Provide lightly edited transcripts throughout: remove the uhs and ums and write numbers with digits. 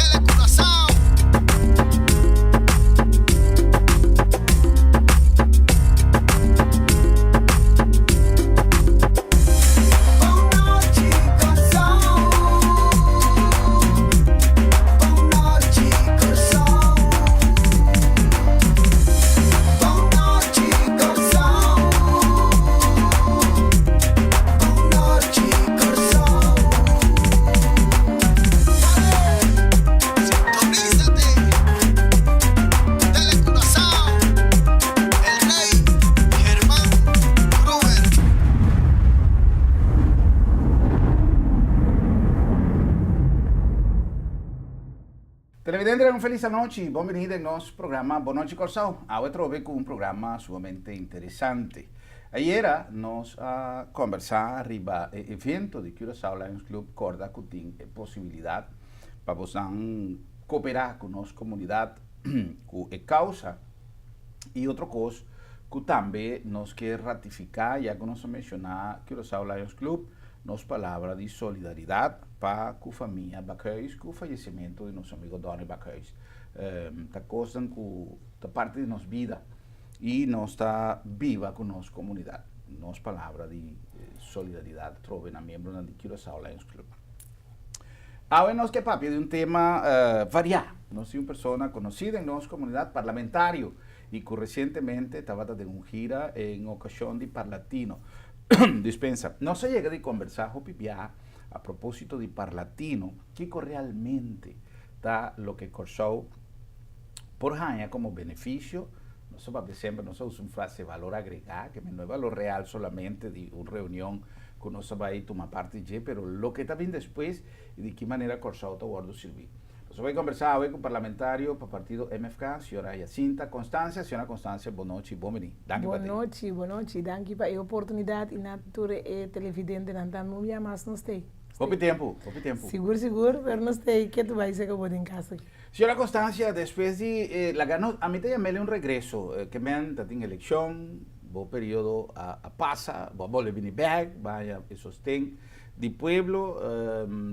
Telecuraçao. Bon nochi Kòrsou. Bon nochi Kòrsou. Bon nochi Kòrsou. Bon nochi Kòrsou. Sintonízate. Telecuraçao. El Rey Germán Kruger. Televidentenan un felis anochi, bon bini den nos programa Bon Nochi Kòrsou. Awe trobe ku un programa sumamente interesante. Ayera nos a kòmbersá riba e evento di Curaçao Lions Club kòrda ku tin e posibilidat pa bosnan koperá ku nos komunidat ku e kousa i otro kos ku tambe nos ke ratifiká ya ku nos a menshoná Curaçao Lions Club nos palabra di solidaridat pa ku famia Bakhuis ku fayesimentu di nos amigo Donny Bakhuis. Ta kosnan ku ta parti di nos bida i nos ta biba ku nos komunidat. Nos palabra di solidaridat trobe na miembronan di Curaçao Lions Club. Awe nos ke papia di un tema variá. Nos tin un persona konosí den nos komunidat, parlamentario, i ku resientemente tabata den un gira en okashon di Parlatino. Dispensa. Nos a yega di kombersá hopi bia a propósito di Parlatino, kiko realmente ta loke Kòrsou por haña komo benefisio. Nos a papia semper, nos a usa un frase valor agregá, ke no e valor real solamente di un reunion ku nos a bai tuma parti dje, pero loke ta bin despues i di ki manera Kòrsou ta wòrdu sirbí. Nos a bai kombersá awe ku parlamentario pa partido MFK, señora Jacinta Constancia. Señora Constancia, bon nochi, bon bini. Danki pa Bon te. nochi, bon nochi. Danki pa e oportunidat i na tur e televidentenan tambe. Un bia mas nos t'ei. Hopi tempu, hopi tempu. Sigur, sigur, pero nos t'ei ketu bai seka bo den kas aki. Señora Constancia, despues di laga nos, ami ta yam'el un regreso, ke men ta tin elekshon, bo periodo a pasa, bo a bolbe bini bek, bo a haña e sosten di pueblo,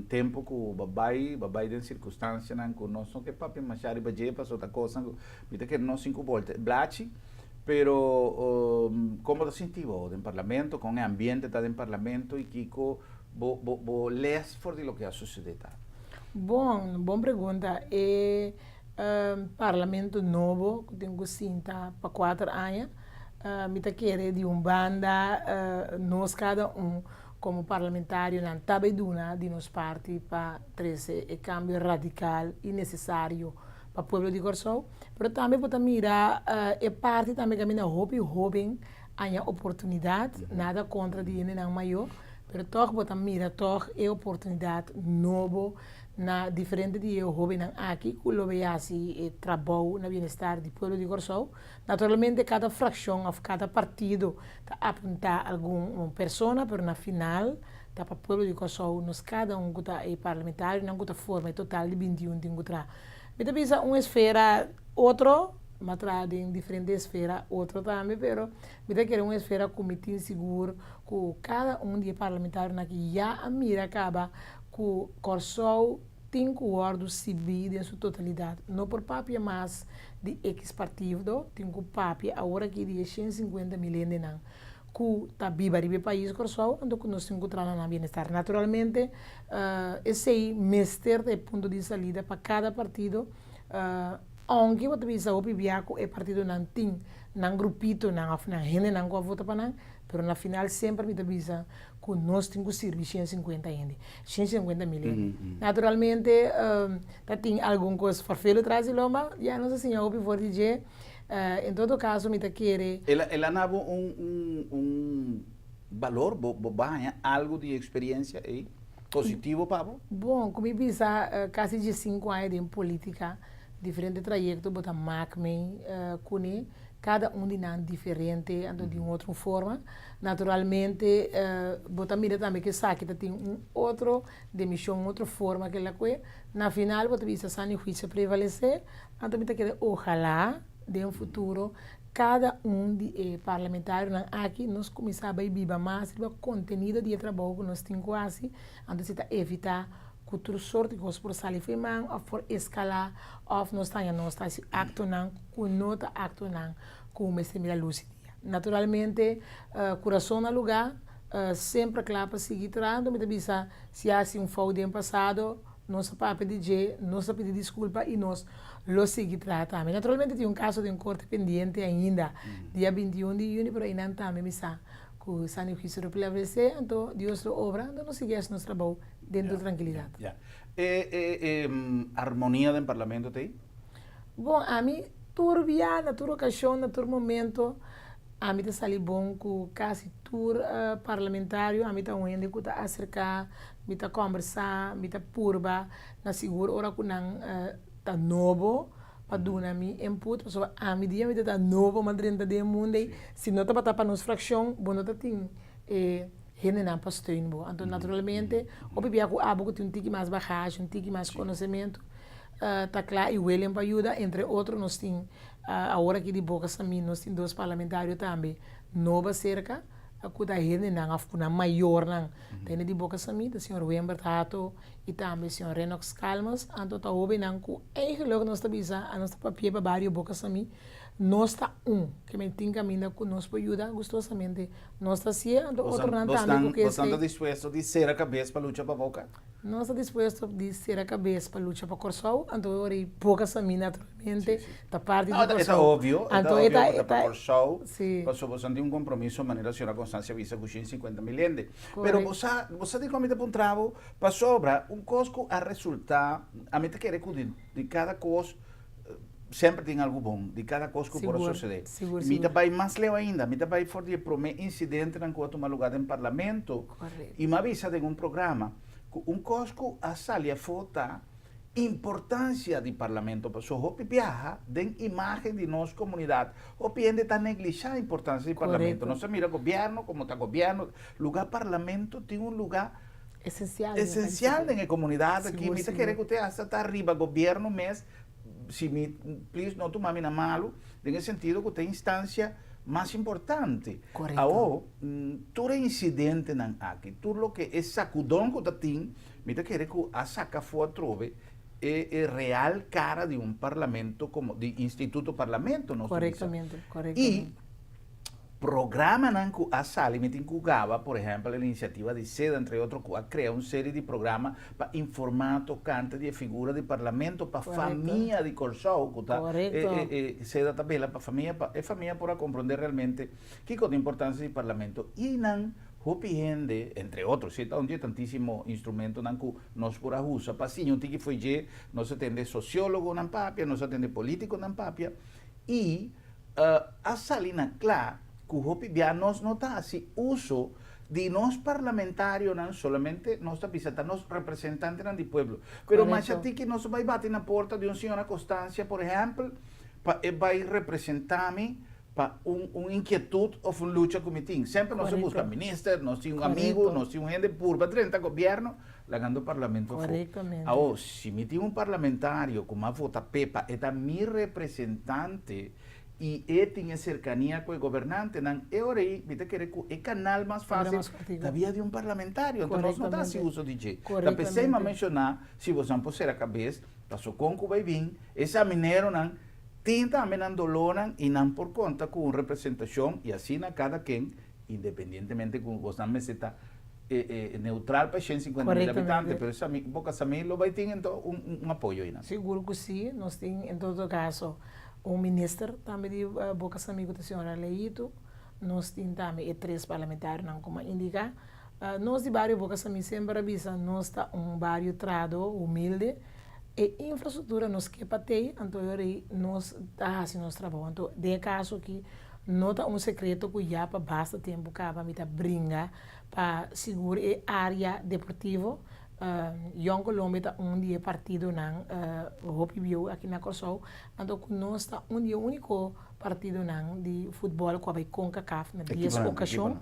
tempu ku bo a bai, bo a bai den sirkunstansianan ku nos no ke papia masha riba dje, pasobra ta kosnan ku mi ta kere nos sinku bolta e blachi, pero kon bo ta sinti bo den parlamento, kon e ambiente ta den parlamento i kiko bo bo bo les for di loke a susede ta? Bon, bon pregunta. E parlamento nobo ku tin ku sinta pa kuater aña, mi ta kere di un banda nos kada un komo parlamentarionan ta bay duna di nos parti pa trese e kambio radikal i nesesario pa pueblo di Kòrsou, pero tambe bo ta mira e parti tambe kaminda hopi hóben haña oportunidat, nada kontra di hendenan mayó, pero tòg bo ta mira tòg e oportunidat nobo na diferente di e hóbennan aki ku lo bay hasi e trabou na bienestar di pueblo di Kòrsou. Naturalmente kada frakshon òf kada partido ta apuntá algun persona, pero na final ta pa pueblo di Kòrsou, nos kada un ku ta e parlamentarionan ku ta forma e total di 21 tin ku traha. Mi ta bisa un esfera otro, mi a traha den diferente esfera otro tambe, pero mi ta kere un esfera ku mi tin sigur ku kada un di e parlamentarionan aki ya a mira kaba ku Kòrsou tin ku wòrdu sibí den su totalidat. No por papia mas di ekis partido, tin ku papia awor aki di e 150 mil hendenan ku ta biba riba e pais Kòrsou, anto ku nos tin ku traha na nan bienestar. Naturalmente esei mester ta e punto di salida pa kada partido, ounke bo ta bisa hopi bia ku e partidonan tin nan grupitonan òf nan hendenan ku a vota pa nan, pero na final semper mi ta bisa ku nos tin ku sirbi 150 hende, 150 mil hende. Naturalmente ta tin algun kos farfelu tras di lomba, ya nos a siña hopi for di dje. En todo kaso mi ta kere. El a na bo un un un balor, bo bo baña algu di eksperiencia ei positivo pa bo? Bon, ku mi bisa kasi diesinku aña den politika, diferente trayekto bo ta mak mei kuné, kada un di nan diferente anto di un otro forma. Naturalmente bo ta mira tambe ku esaki ta tin un otro demishon, un otro forma ke lakue. Na final bo ta bisa sano i huisio prevalesé, anto mi ta kere ojalá den futuro kada un di e parlamentarionan aki nos kuminsá bai biba mas riba kontenido di e trabou ku nos tin ku hasi, anto si ta evitá. Ku tur sorto di kos por sali for man òf por eskalá òf nos ta haña nos ta hasi aktonan ku no ta aktonan ku mester mira lus di dia. Naturalmente, kurason na lugá, semper kla pa sigui trahando. Mi ta bisa si a hasi un fout den pasado, nos a papia di dje, nos a pidi diskulpa i nos lo sigui traha tambe. Naturalmente tin un kaso den korte pendiente ainda, dia 21 di yüni, pero einan tambe mi sa ku sano huisio lo prevalesé, anto Dios lo obra, anto nos sigui hasi nos trabou den tur trankilidat. Ya. E e armonia den parlamento ta ei? Bon, ami tur bia, na tur okashon, na tur momento, ami ta sali bon ku kasi tur parlamentario. Ami ta un hende ku ta aserká, mi ta kòmbersá, mi ta purba na sigur ora ku nan ta nobo pa duna mi input, pasobra ami dia mi ta ta nobo m'a drenta den e mundu ei, si no tabata pa nos frakshon, bo no ta tin e hendenan pa steun bo. Anto naturalmente hopi bia ku abo ku tin un tiki mas bagashi, un tiki mas konosementu ta kla i willing pa yuda. Entre otro nos tin awor aki di Boca Samí nos tin dos parlamentario tambe nobo aserka ku ta hendenan òf ku nan mayornan ta hende di Boca Samí, ta señor Wembert Hato i tambe señor Renox Calmes. Anto ta hobennan ku eigenlik nos ta bisa nos ta papia pa bario Boca Samí nos ta un ke men tin kaminda ku nos por yuda gustosamente nos ta hasié anto otronan tambe ku ke Bosan ta dispuesto di sera kabes pa lucha pa Boca? Nos ta dispuesto di sera kabes pa lucha pa Kòrsou anto e ora ei Boca Samí naturalmente ta parti di Kòrsou. E ta obvio, e ta obvio ku ta pa Kòrsou pasobra bosan tin un kompromiso manera señora Constancia a bisa ku 150.000 hende. Pero bo sa bo sa dikon mi ta puntra bo? Pasobra un kos ku a resulta ami ta kere ku di kada kos Semper tin algu bon di kada kos ku por a sosodé. Mi ta bai mas leu ainda, mi ta bai for di e promé insidentenan ku a tuma lugá den parlamento i mi a bisa den un programa ku un kos ku a sali afó ta importansia di parlamento pasobra hopi biaha den imágen di nos komunidat hopi hende ta neglishá importansia di parlamento. Nos a mira gobièrnu komo ta gobièrnu, lugá parlamento tin un lugá esensial den e komunidat aki. Mi ta kere ku te asta ta riba gobièrnu mes. Si mi, please no tuma mi na malu, den e sentido ku ta e instancia mas importante. Korekto. Awo, tur e incidentenan aki, tur loke e sakudon ku ta tin, mi ta kere ku a saka afó atrobe e e real kara di un parlamento komo, di instituto parlamento nos ta bisa. Korektamente, I korektamente. Programanan ku a sali, mi tin ku gaba, por ehèmpel, e inisiativa di seda, entre otro, ku a krea un seri di programa pa informá tokante di e figura di parlamento pa famia di Kòrsou, ku ta e e seda ta bela pa famia, pa e famia por a komprondé realmente kiko ta importansia di parlamento. I nan hopi hende, entre otro, si ta un dje tantísimo instrumentonan ku nos por a usa pa siña un tiki fo'i dje, nos a tende sosiólogonan papia, nos a tende polítikonan papia, i A sali na kla ku hopi bia nos no ta hasi uso di nos parlamentarionan, solamente nos ta bisa ta nos representantenan di pueblo. Pero masha tiki nos bai bati na porta di un señora Constancia, por ehèmpel, pa e bai representá mi pa un un inkietut òf un lucha ku mi tin. Semper nos a buska minister, nos tin un amigu, nos tin un hende purba drenta gobièrnu, lagando parlamento afó. Awor, si mi tin un parlamentario ku m'a vota p'e pa e ta mi representante i e tin e serkania ku e gobernantenan, e ora ei mi ta kere ku e kanal mas fásil ta via di un parlamentario. Anto nos no ta hasi uso di dje. Ta p'esei m'a menshoná, si bosan por sera kabes, paso kon ku bai bin, e samineronan tin tambe nan dolónan i nan por konta ku un representashon i asina kada ken Independientemente cu bosnan mester ta neutral pa 150.000 habitante, pero esami, Boca Samí lo bay tin ento un apoyo eynan. Sigur cu si, nos tin en todo caso un minister tambe di Boca Samí cu ta señora Leito, nos tin tambe e tres parlamentarionan como a indica. Nos di bario Boca Samí semper a bisa nos ta un bario trado, humilde, e infrastructura nos ke pa tey, anto e ora ey nos ta haci nos trabou. Anto den e caso aki No ta un sekreto ku ya pa basta tempu kaba mi ta bringa pa sigur e área deportivo. Jong Colombia ta un di e partidonan hopi bieu aki na Kòrsou, anto ku nos ta un di e úniko partidonan di futbòl ku a bai Concacaf na dies okashon,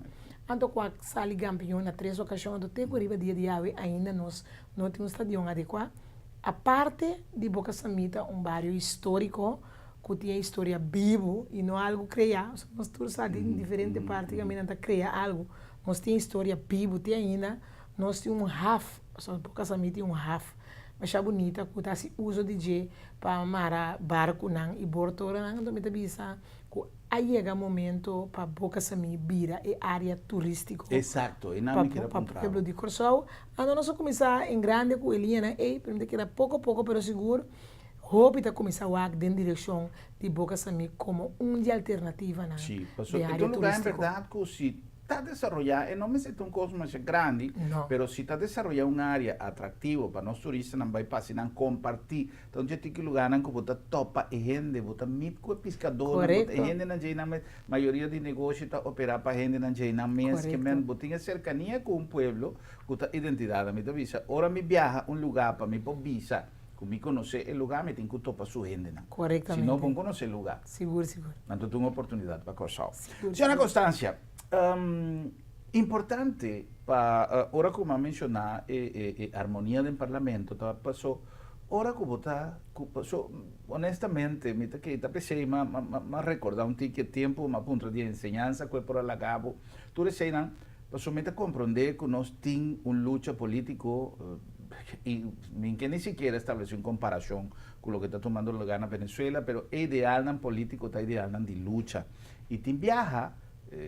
anto ku a sali kampion na tres okashon, anto te ku riba dia di awe ainda nos no tin un stadion adekuá. Aparte di Boca Samita un bario históriko ku tin e historia bibu i no algu kreá, pasobra nos tur sa den diferente parti kaminda nan ta krea algu, nos tin e historia bibu te ainda. Nos tin un haf, pasobra Boca Samí tin un haf masha bunita ku ta hasi uso di dje pa mara barkunan i bortorenan. Anto mi ta bisa ku a yega momento pa Boca Samí bira e área turístiko Exacto, e nan mi keda pa puntra pueblo bo. Di Kòrsou. Anto nos a kuminsá en grande ku e liñanan ei, pero mi ta keda poko poko pero sigur hopi ta kuminsá wak den direkshon di Boca Samí komo un di alternativanan Sí, di pasobra e ta área un lugá en turístiko. bèrdat ku si ta desaroyá, e no mester ta un kos masha grandi, No. pero si ta desaroyá un área atraktivo pa nos turistanan bai pasa i nan kompartí, ta un dje tiki lugánan ku bo ta topa e hende, bo ta meet ku e piskadónan, bo ta e hendenan dje nan mes, mayoria di negoshi ta operá pa hendenan dje nan mes, ke men bo tin e serkania ku un pueblo ku ta identidat. Mi ta bisa, ora mi biaha un lugá pa mi por bisa ku mi konosé e lugá, mi tin ku topa su hendenan. Si no, bo no konosé e lugá. Sigur, sigur. Anto ta un oportunidat pa Kòrsou. Sigur, Señora sigur. Constancia, importante pa ora ku mi a menshoná e e armonia den parlamento ta paso ora ku bo ta ku paso honestamente mi ta kere ta p'esei mi a rekordá un tiki e tempu mi a puntra di enseñansa ku e por a laga bo tur eseinan. Pasobra mi ta komprondé ku nos tin un lucha polítiko i mi ke ni sikiera establesé un komparashon ku loke ta tumando lugá na Venezuela, pero e idealnan polítiko ta idealnan di lucha. I tin biaha,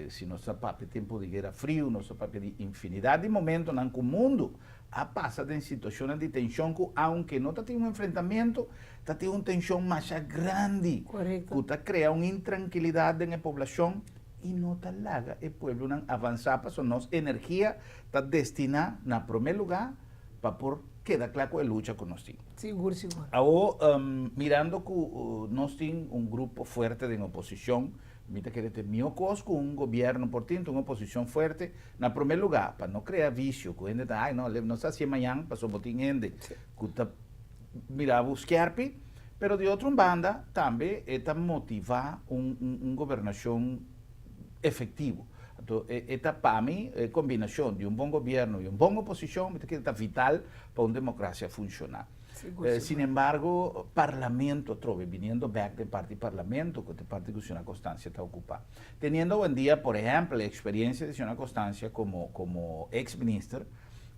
si nos ta papia tempu di Guera Friu, nos ta papia di infinidat di momentonan ku mundu a pasa den situashonnan di tenshon ku aunke no ta tin un enfrentamentu, ta tin un tenshon masha grandi ku ta krea un intrankilidat den e poblashon. I no ta laga e pueblonan avansá pasobra nos energia ta destiná na promé lugá pa por keda kla ku e lucha ku nos tin. Sigur, sigur. Awor, mirando ku nos tin un grupo fuerte den oposishon, mi ta kere ta e mihó kos ku un gobièrnu por tin, ta un oposishon fuerte, na promé lugá pa no krea visio ku hende ta, ay no, no sa hasié mañan pasobra bo tin hende ku ta mira bo skèrpi, pero di otro un banda tambe e ta motivá un gobernashon efektivo. Anto e ta pa mi e kombinashon di un bon gobièrnu i un bon oposishon mi ta kere ta vital pa un demokrasia funshoná. Sinembargo parlamento atrobe biniendo bèk den parti parlamento ku ta e parti ku señora Constancia ta okupá. Teniendo awendia por ehèmpel e eksperensia di señora Constancia komo komo eks minister,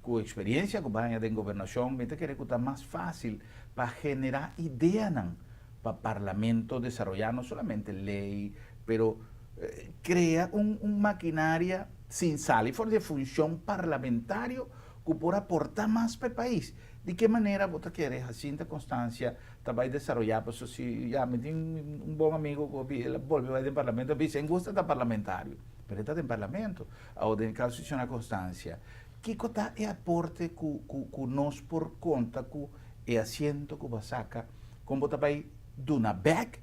Ku eksperiencia ku baña den gobernashon mi ta kere ku ta mas fásil pa generá ideanan pa parlamento desaroyá no solamente lei pero krea un un makinaria sin sali for di e funshon parlamentario ku por aportá mas pa e pais. Di ke manera bo ta kere Jacinta Constancia ta bai desaroyá pasobra si ya mi tin un bon amigo ku el a bolbe bai den parlamento a bisa e gusta ta parlamentario pero e ta den parlamento. Awor den e kaso di señora Constancia Kiko ta e aporte ku ku nos por konta ku e asiento ku bo a saka? Kon bo ta bai duna bèk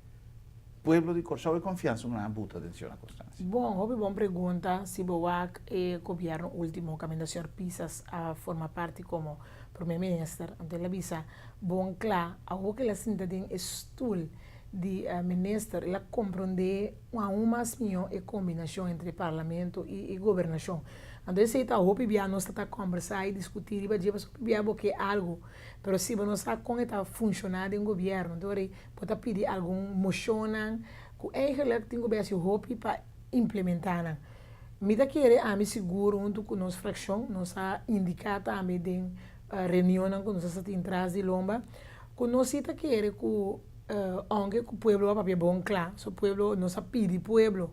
pueblo di Kòrsou e konfiansa ku nan a buta den señora Constancia? Bon, hopi bon pregunta. Si bo wak e gobièrnu último kaminda señor Pisas a forma parti komo promé minister, anto el a bisa bon kla awor ku el a sinta den e stul di minister el a komprondé aun mas mihó e kombinashon entre parlamento i gobernashon. Anto esei ta hopi bia nos ta ta kòmbersá i diskutí riba dje pasobra hopi bia bo ke algu, pero si bo no sa kon e ta funshoná den gobièrnu, anto ora bo ta pidi algun moshonnan ku eigenlik tin ku bai hasi hopi pa implementá nan. Mi ta kere ami sigur huntu ku nos frakshon nos a indiká tambe den reunionnan ku nos a sa tin tras di lomba ku nos si ta kere ku ounke ku pueblo a papia bon kla, so pueblo nos a pidi pueblo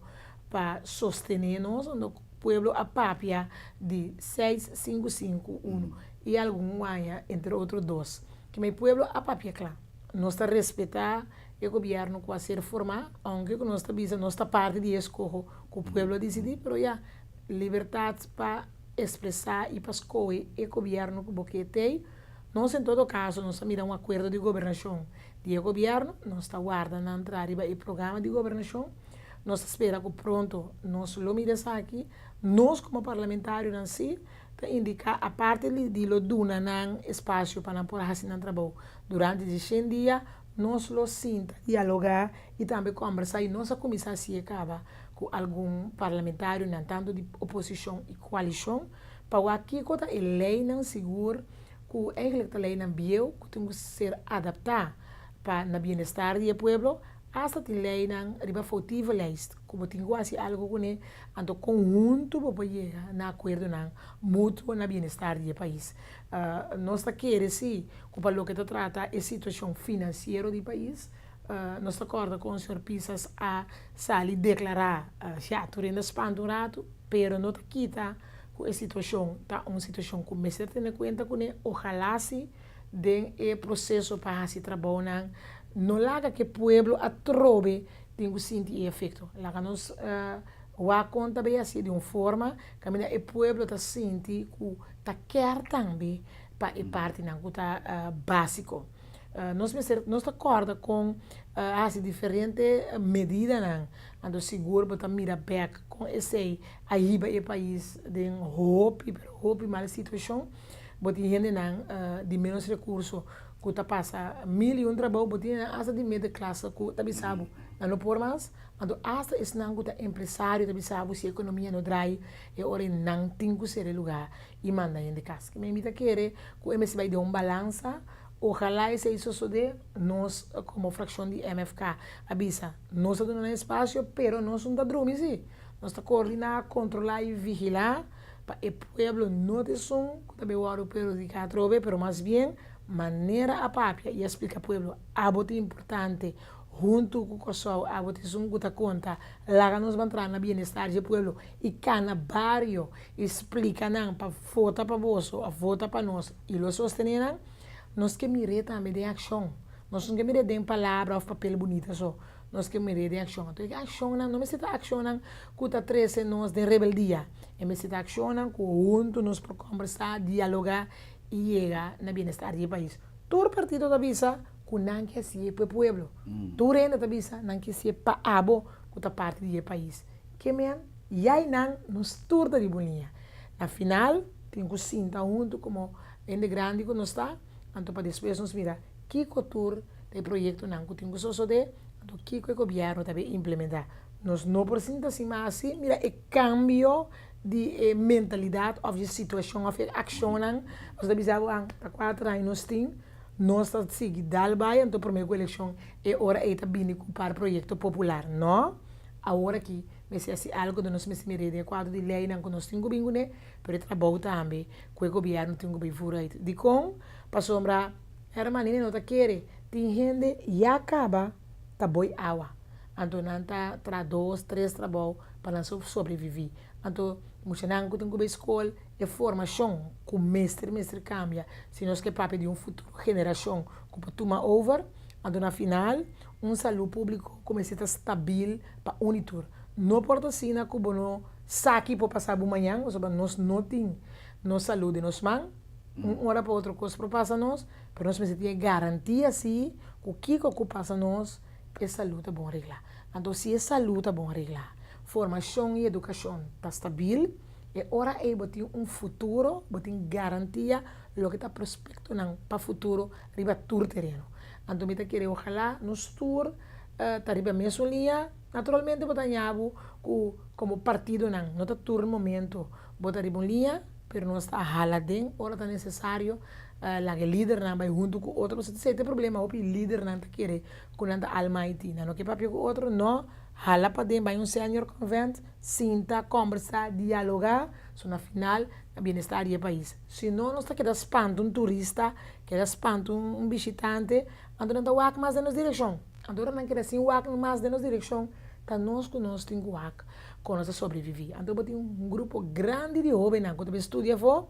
pa sostené nos, anto pueblo a papia di seis, sinku, sinku, unu i algun aña entre otro dos. Kima e pueblo a papia kla. Nos ta respetá e gobièrnu ku a ser formá, ounke ku nos ta bisa nos ta parti di e eskoho ku pueblo a disidí, pero ya, libertat pa ekspresá i pa skohe e gobièrnu ku bo ke tei. Nos en todo kaso nos a mira un akuerdo di gobernashon di e gobièrnu, nos ta warda nan tra riba e programa di gobernashon. Nos ta spera ku pronto nos lo mira esaki. Nos komo parlamentarionan si ta indiká aparte di lo duna nan espasio pa nan por hasi nan trabou durante di shen dia, nos lo sinta dialogá i tambe kòmbersá i nos a kuminsá hasié kaba ku algun parlamentarionan tantu di oposishon i koalishon pa wak kiko ta e leinan sigur ku eigentlik ta leinan bieu ku tin ku ser adaptá pa na bienestar di e pueblo. Asta tin leinan riba foutievenlijst ku bo tin ku hasi algu kuné, anto konhunto bo por yega na akuerdonan mutuo na bienestar di e pais. Nos ta kere si ku pa loke ta trata e situashon finansiero di pais, nos ta kòrda kon señor Pisas a sali deklará, ya tur hende a spanta un ratu, pero no ta kita ku e situashon ta un situashon ku mester tene kuenta kuné, ojalá si den e proseso pa hasi trabounan no laga ku e pueblo atrobe tin ku sinti e efekto. Laga nos wak kon ta bay hasi di un forma kaminda e pueblo ta sinti ku ta kèr tambe pa e partinan ku ta básiko. Nos mester nos ta kòrda kon a hasi diferente medidanan, anto sigur bo ta mira bèk kon esei a hiba e pais den hopi pero hopi mal situashon. Bo tin hendenan di ménos rekurso ku ta pasa mil i un trabou, bo tin hendenan asta di middenklasse ku ta bisa bo nan no por mas, anto asta esnan ku ta empresario ta bisa bo si ekonomia no drai e ora ei nan tin ku sera e lugá i manda hende kas. Kimen mi ta kere ku e mester bai den un balansa, ojalá esei sosodé, nos komo frakshon di MFK a bisa nos ta duna nan espasio pero nos no ta drumi si, nos ta koordiná, kontrolá i vigilá pa e pueblo no ta esun ku ta bay wòrdu perhudiká atrobe, pero mas bien manera a papia i a splika pueblo abo ta importante huntu ku Kòrsou, abo ta esun ku ta konta, laga nos ban traha na bienestar dje pueblo i kana bario i splika nan pa vota pa boso òf vota pa nos i lo sostené nan, nos ke mir'é tambe den akshon, nos no ke mir'é den palabra òf papel bunita so. Nos ke mir'é den akshon. Anto e akshonnan no mester ta akshonnan ku ta trese nos den rebeldia. E mester ta akshonnan ku huntu nos por kòmbersá, dialogá i yega na bienestar di e pais. Tur partido ta bisa ku nan ke hasié pa e pueblo. Tur hende ta bisa nan ke hasié pa abo ku ta parti di e pais. Ke men, ya i nan, nos tur ta riba un liña. Na final, tin ku sinta huntu komo hende grandi ku nos ta, anto pa despues nos mira kiko tur ta e proyektonan ku tin ku sosodé, anto kiko e gobièrnu ta bin implementá. Nos no por sinta sin mas así, mira e kambio di e mentalidat òf di situashon òf e akshonnan, nos ta bisa bo an ta kuater aña nos tin, nos ta sigui dal bai anto promé ku elekshon e ora ei ta bini ku par proyekto popular. No, awor aki mester hasi algu anto nos mester mira den e kuadro di leinan ku nos tin ku bin kuné, pero e trabou tambe ku e gobièrnu tin ku bin vooruit. Dikon? Pasobra. Herman hende no ta kere. Tin hende ya kaba ta boi awa. Anto nan ta traha dos, tres trabou pa nan sobrevivi. Anto muchanan ku tin ku bai skol, e formashon ku mester mester kambia si nos ke papia di un futuro generashon ku por tuma over. Anto na final un salu públiko ku mester ta stabil pa un i tur. No por ta asina ku bo no sa ki por pasa bo mañan pasobra nos no tin nos salu den nos man. Un ora pa otro kos por pasa nos, pero nos mester tin e garantia si ku kiko ku pasa nos, e salú ta bon reglá. Anto si e salú ta bon reglá, formashon i edukashon ta stabil, e ora ei bo tin un futuro, bo tin garantia loke ta prospektonan pa futuro riba tur tereno. Anto mi ta kere ojalá nos tur ta riba mesun liña, naturalmente bo ta haña bo ku komo partidonan no ta tur momento bo ta riba un liña, Pero nos ta hala den ora ta necesario laga e lidernan bay hunto cu otro pasobra esey ta e problema hopi lidernan ta kere cu nan ta almighty nan no ke papia cu otro no hala paden bay un senior convent sinta combersa dialoga so na final na bienestar di e pais si no nos ta keda spanta un turista keda spanta un bishitante anto nan ta wak mas den nos direccion anto ora nan keda sin wak mas den nos direccion ta nos cu nos tin cu wak. Kon nos ta sobreviví. Anto bo tin un grupo grandi di hóbennan ku ta bin studia afó,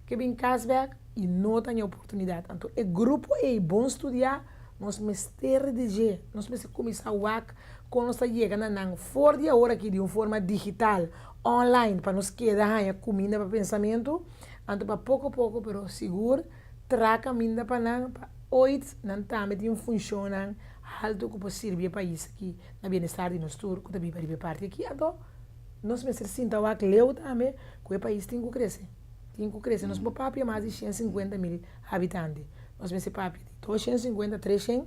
ke bin kas bèk i no ta haña oportunidat. Anto e grupo ei bon studiá, nos mester di dje. Nos mester kuminsá wak kon nos ta yega na nan for di awor aki di un forma digital, online, pa nos keda haña kuminda pa pensamentu. Anto pa poko poko pero sigur traha kaminda pa nan pa oit nan tambe tin funshonnan haltu ku por sirbi e pais aki. Na bienestar di nos tur ku ta biba riba e parti aki, anto nos mester sinta wak leu tambe ku e pais tin ku krese. Tin ku krese. Nos por papia mas di shen sinkuenta mil habitante. Nos mester papia di 250, 300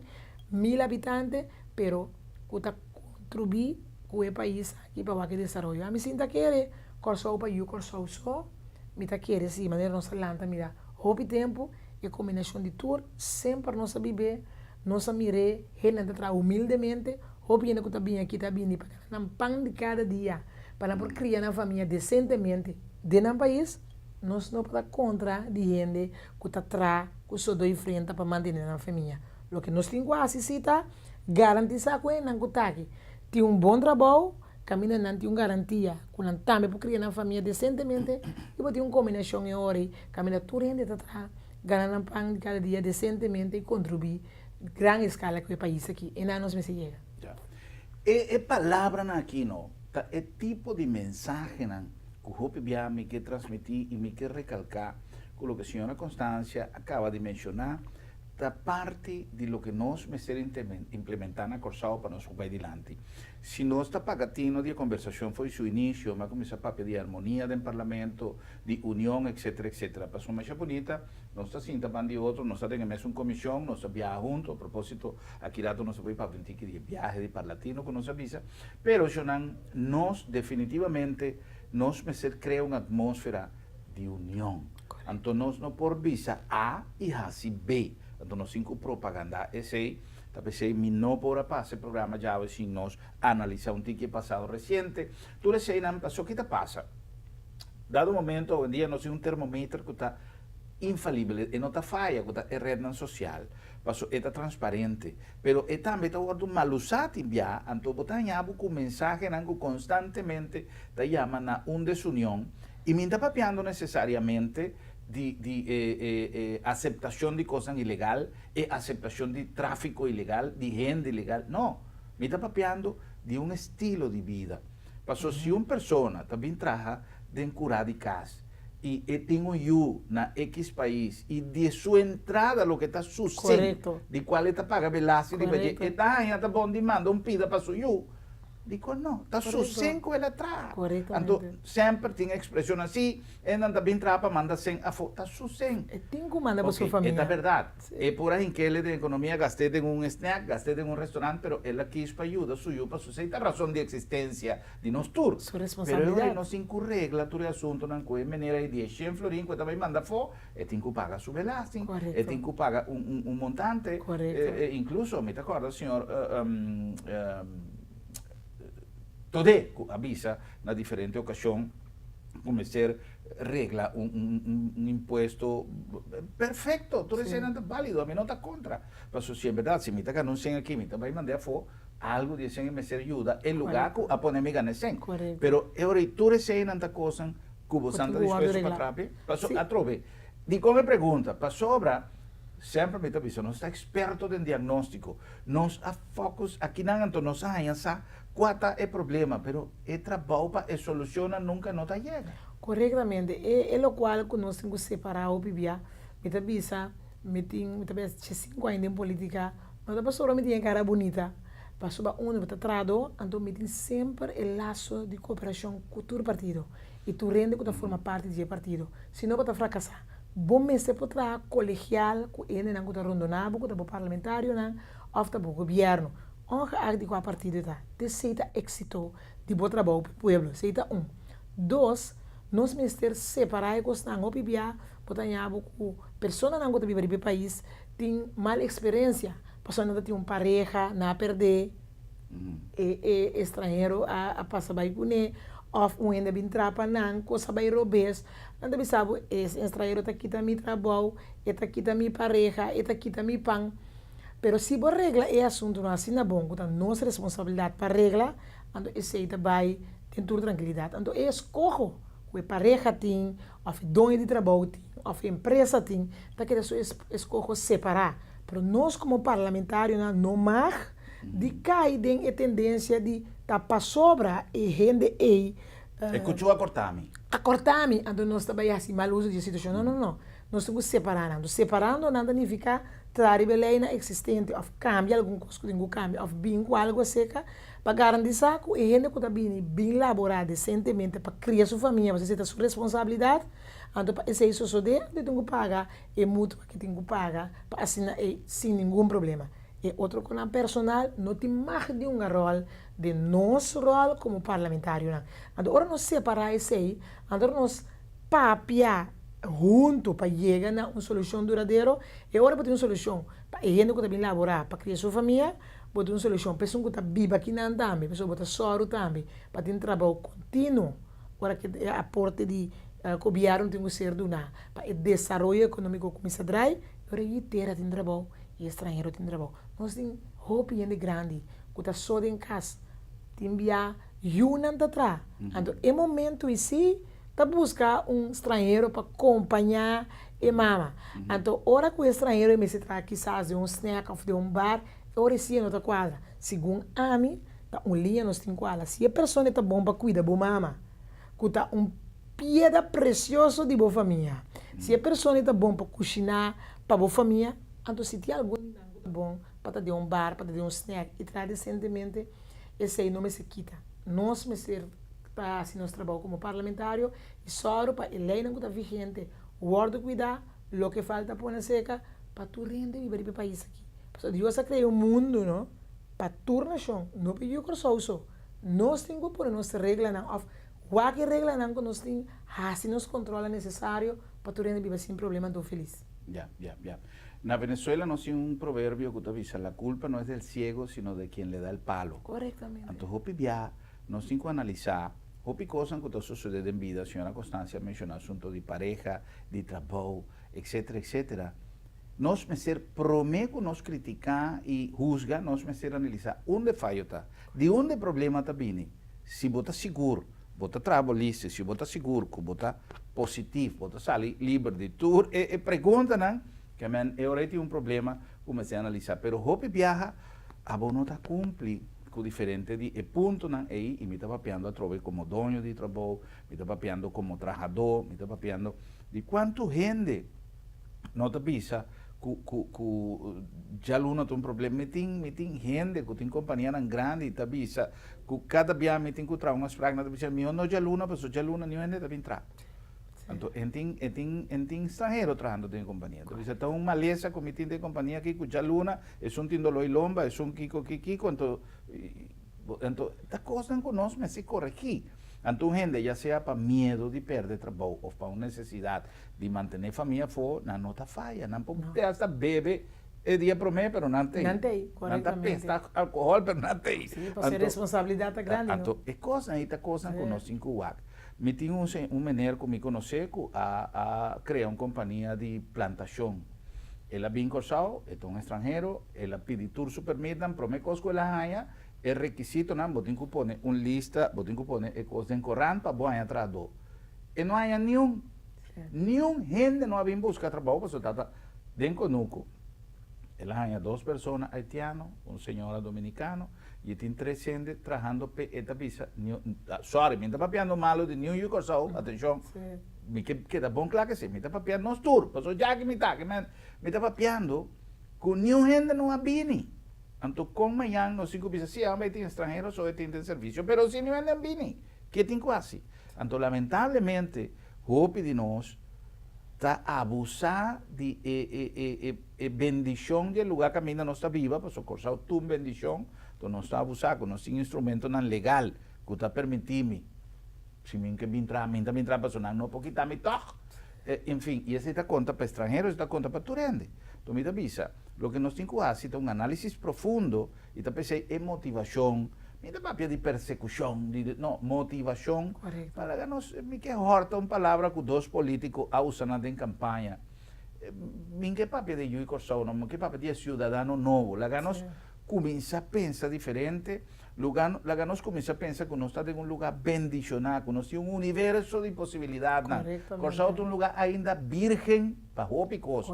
mil habitante, pero ku ta kontribuí ku e pais aki pa wak e desaroyo. Ami sin ta kere Kòrsou pa yu Kòrsou so, mi ta kere si manera nos a lanta mira hopi tempu e kombinashon di tur semper nos a bib'é. Nos a mir'é, hendenan ta traha humildemente. Hopi hende ku ta bini aki ta bini pa gana nan pan di kada dia, pa nan por kria nan famia desentemente den nan pais. Nos no por ta kontra di hende ku ta traha ku sodo i frenta pa mantene nan famia. Loke nos tin ku hasi si ta garantisá ku hendenan ku ta aki tin un bon trabou, kaminda nan tin un garantia ku nan tambe por kria nan famia desentemente i bo tin un kombinashon e ora ei kaminda tur hende ta traha, gana nan pan di kada dia desentemente i kontribuí gran eskala ku e pais aki. Einan nos mester yega. Ya. E e palabranan aki no ta e tipo di mensahenan ku hopi bia mi ke transmití i mi ke rekalká ku loke señora Constancia a kaba di menshoná ta parti di loke nos mester implementá na Kòrsou pa nos por bai dilanti. Si nos ta paga tino di e kombersashon for di su inisio, mi a kuminsá papia di armonia den parlamento, di union, etcetera, etcetera. Pasobra masha bunita, nos ta sinta ban di otro, nos ta den e mesun komishon, nos ta biaha huntu, a propósito, aki rato nos ta por papia un tiki di e biahe di Parlatino ku nos a bisa, pero shonnan, nos definitivamente nos mester krea un atmósfera di union. Anto nos no por bisa A i hasi B. Anto nos tin ku propagandá esei. Ta p'esei mi no por a pasa e programa djawe sin nos analisá un tiki e pasado resiente. Tur eseinan paso ki ta pasa? Dado momento awendia nos tin un termometer ku ta infalibel, e no ta faya, ku ta e rednan sosial. Paso e ta transparente. Pero e tambe ta wòrdu malusá tin bia, anto bo ta haña bo ku mensahenan ku konstantemente ta yama na un desunion. I mi ta papiando nesesariamente di di e e e aseptashon di kosnan ilegal, e aseptashon di tráfiko ilegal, di hende ilegal. No, mi ta papiando di un estilo di bida. Paso si un persona ta bin traha den kurá di kas i e tin un yu na ekis pais i di su entrada loke ta su sen di kual e ta paga belasting riba dje, e ta haña ta bon di manda un pida pa su yu. Dikon no? Ta su sen ku el a traha. Anto semper tin ekspreshon asi, e nan ta bin traha pa manda sen afó. Ta su sen. E tin ku manda pa su famia. E ta bèrdat. E por a hink'el den ekonomia, gast'é den un snack, gast'é den un restorant, pero el a kis pa yuda su yu pa su sen. Ta rason di eksistensia di nos tur. Su responsabilidat. Pero e ora nos tin ku regla tur e asuntunan ku e manera ei di e shen florin ku e ta bai manda afó, e tin ku paga su belasting, e tin ku paga un montante. Inkluso mi ta kòrda señor Todé ku a bisa na diferente okashon ku mester regla un impuesto perfekto, tur eseinan ta bálido, ami no ta kontra. Pasobra si en bèrdat si mi ta gana un shen aki mi ta bai mand'é afó algu di e shen i mester yuda e lugá ku a pone mi gana e shen. Pero e ora ei tur eseinan ta kosnan ku bo san ta dispuesto pa trapi? Pasobra atrobe, dikon e pregunta? Pasobra semper mi ta bisa nos ta eksperto den diagnóstiko, nos a focus akinan anto nos a haña sa kua ta e problema, pero e trabou pa e solushonnan nunka no ta yega. Korektamente, e e lokual ku nos tin ku separá hopi bia, mi ta bisa mi tin mi ta bisa diesinku aña den polítika, no ta pasobra mi tin e kara bunita, pasobra unda mi ta trahadó anto mi tin semper e laso di koperashon ku tur partido. I tur hende ku ta forma parti di e partido. Si no bo ta frakasá. Bo mester por traha kolegial ku e hendenan ku ta rondoná bo, ku ta bo parlamentarionan òf ta bo gobièrnu. Ongeacht di kua partido e ta. T'esei ta éksito di bo trabou pa e pueblo. Esei ta un. Dos, nos mester separá e kosnan. Hopi bia bo ta haña bo ku personanan ku ta biba riba e pais tin mal eksperensia pasobra nan ta tin un pareha, nan a pèrdè. E e estranhero a a pasa bai kuné òf un hende a bin traha pa nan, kos a bai robes, nan ta bisa bo es estranhero ta kita mi trabou, e ta kita mi pareha, e ta kita mi pan. Pero si bo regla e asuntunan asina bon ku ta nos responsabilidat pa regla, anto esei ta bai den tur trankilidat. Anto e eskoho ku e pareha tin òf e doño di trabou tin òf e empresa tin ta keda su eskoho separá. Pero nos komo parlamentarionan no mag di kai den e tendensia di ta pasobra e hende ei E kuchu a kortá mi. A kortá mi, anto nos ta bai hasi mal uso di e situashon. No, no, no. Nos tin ku separá nan. Separando nan ta nifiká traha riba e leinan eksistente òf kambia algun kos ku tin ku kambia òf bin ku algu aserka pa garantisá ku e hende ku ta bini bin laborá desentemente pa kria su famia pasobra esei ta su responsabilidat. Anto pa esei sosodé anto e tin ku paga e mutua ku e tin ku paga pa asina ei sin ningun problema. E otro ku nan personal no tin mag di hunga ròl den nos ròl komo parlamentarionan. Anto ora nos separá esei, anto ora nos papia. Huntu pa yega na un solushon duradero. E ora bo tin un solushon pa e hende ku ta bin laborá pa kria su famia, bo tin un solushon pa esun ku ta biba akinan tambe, pasobra bo ta sòru tambe pa tin trabou kontinuo ora ku e aporte di gobièrnu tin ku ser duná pa e desaroyo ekonómiko kuminsá drai, e ora ei tera tin trabou i e stranhero tin trabou. Nos tin hopi hende grandi ku ta so den kas, tin bia yunan ta traha, anto e momentu ei si. Ta buska un stranhero pa kompañá e mama. Anto ora ku e stranhero e mester traha kisas den un snack òf den un bar, e ora esei e no ta kuadra. Segun ami, ta un liña nos tin ku hala. Si e persona e ta bon pa kuida bo mama, ku ta un pieda presioso di bo famia, si e persona e ta bon pa kushiná pa bo famia, anto si tin algun di nan ku ta bon pa ta den un bar, pa ta den un snack i traha desentemente, esei no mester kita. Nos mester. Ta hasi nos trabou komo parlamentario i sòru pa e leinan ku ta vigente wòrdu kuidá, loke falta pone seka pa tur hende biba riba e pais aki. Pasobra Dios a krea un mundu no pa tur nashon, no pa yu Kòrsou so. Nos tin ku pone nos reglanan òf wak e reglanan ku nos tin, hasi nos kòntròlnan nesesario pa tur hende biba sin problema anto felis. Ya, ya, ya. Na Venezuela nos tin un proverbio ku ta bisa, La culpa no es del ciego, sino de quien le da el palo. Korektamente. Anto hopi bia Nos tin ku analisá hopi kosnan ku ta sosodé den bida, señora Constancia a menshoná asunto di pareha, di trabou, etcetera, etcetera. Nos mester promé ku nos kritiká i husga, nos mester analisá unda e fayo ta, di unda e problema ta bini. Si bo ta sigur, bo ta traha bo lista, si bo ta sigur ku bo ta positif, bo ta sali liber di tur e e preguntanan, ke men e ora ei tin un problema ku mester analisá. Pero hopi biaha abo no ta kumpli. Ku diferente di e puntonan ei, i mi ta papiando atrobe komo doño di trabou, mi ta papiando komo trahadó, mi ta papiando di kuantu hende no ta bisa ku ku ku djaluna ta un problema. Mi tin mi tin hende ku tin kompanianan grandi ta bisa ku kada bia mi tin ku traha un afsprak nan ta bisa mihó no djaluna pasobra djaluna niun hende ta bin traha. Anto en tin en tin en tin stranhero trahando den e kompania. Ta bisa ta un malesa ku mi tin den e kompania aki ku djaluna Esun tin doló i lomba, esun kiko ki kiko, anto anto ta kosnan ku nos mester koregí. Anto un hende ya sea pa miedu di pèrdè trabou òf pa un nesesidat di mantené famia afó, nan no ta faya. Nan por te asta bebe e dia promé, pero nan t'ei. Nan t'ei, Nan ta korektamente. pesta alkohòl, pero nan t'ei. Sí, pasobra e responsabilidat ta grandi, no? Anto e kosnan ei ta kosnan ku nos tin ku wak. Mi tin un un meneer ku mi konosé ku a a krea un kompania di plantashon. El a bin Kòrsou, e ta un estranhero, el a pidi tur su permitnan, promé kos ku el a haña, e rekisitonan, bo tin ku pone un lista, bo tin ku pone e kos den korant pa bo haña trahadó. E no haña niun, niun hende no a bin buska trabou pasobra ta ta den konuku. El a haña dos persona haitiano, un señora dominicano, y e tin tres hende trahando p'e, e ta bisa, sorry, mi no ta papiando malo di niun yu Kòrsou, atenshon. Mi ke keda bon kla ke si mi ta papia nos tur, pasobra dja ki mi ta aki mi ta papiando ku niun hende no a bini. Anto kon mañan nos tin ku bisa si amba e tin estranhero so e tin den servisio, pero si niun hende a bini, ke tin ku hasi? Anto lamentablemente hopi di nos ta abusá di e e e e e bendishon di e lugá kaminda nos ta biba, pasobra Kòrsou ta un bendishon, anto nos ta abusá ku nos tin instrumentonan legal ku ta permití mi. Si mi ke bin traha, mi ta bin traha pasobra nan no por kita mi tòg. En fin, i esei ta konta pa estranhero, esei ta konta pa tur hende. Enton mi ta bisa, loke nos tin ku hasi ta un análisis profundo i ta p'esei e motivashon, mi ta papia di persekushon, di, no, motivashon pa laga nos, mi ke hòrta un palabra ku dos polítiko a usa nan den kampaña. Mi ke papia di yu i Kòrsou, no, mi ke papia di e siudadano nobo. Laga nos kuminsá pensa diferente. Luga, laga nos kuminsá pensa ku nos ta den un lugá bendishoná, ku nos tin un universo di posibilidatnan. Kòrsou ta un lugá ainda bírgen pa hopi kos,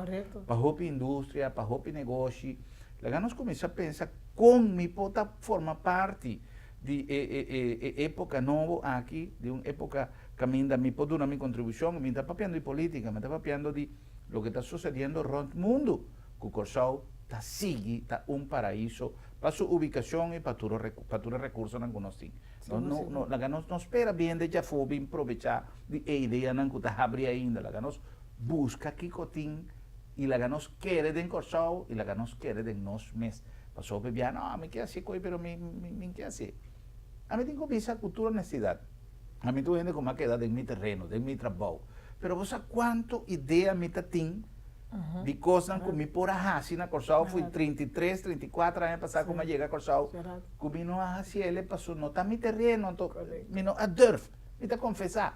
pa hopi industria, pa hopi negoshi. Laga nos kuminsá pensa kon mi por ta forma parti di e e e e époka nobo aki, di un époka kaminda mi por duna mi kontribushon. Mi ta papiando di polítika, mi ta papiando di loke ta susediendo rònt mundu, ku Kòrsou ta sigui ta un paraiso Pa su ubikashon i pa tur pa tur e rekursonan ku nos tin. No no no laga nos no spera bien de djafó bin probechá di e ideanan ku ta habri ainda. Laga nos buska kiko tin i laga nos kere den Kòrsou i laga nos kere den nos mes. Pasobra hopi bia, no, ami ke hasi koi pero mi mi mi ke hasi. Ami tin ku bisa ku tur honestidat, ami tur hende ku mi a keda den mi tereno, den mi trabou. Pero bo sa kuantu idea mi ta tin di kosnan ku mi por a hasi na Kòrsou for 33, 34 aña pasá ku mi a yega Kòrsou, ku mi no a hasi el pasobra no ta mi tereno, anto mi no a durf, mi ta konfesá.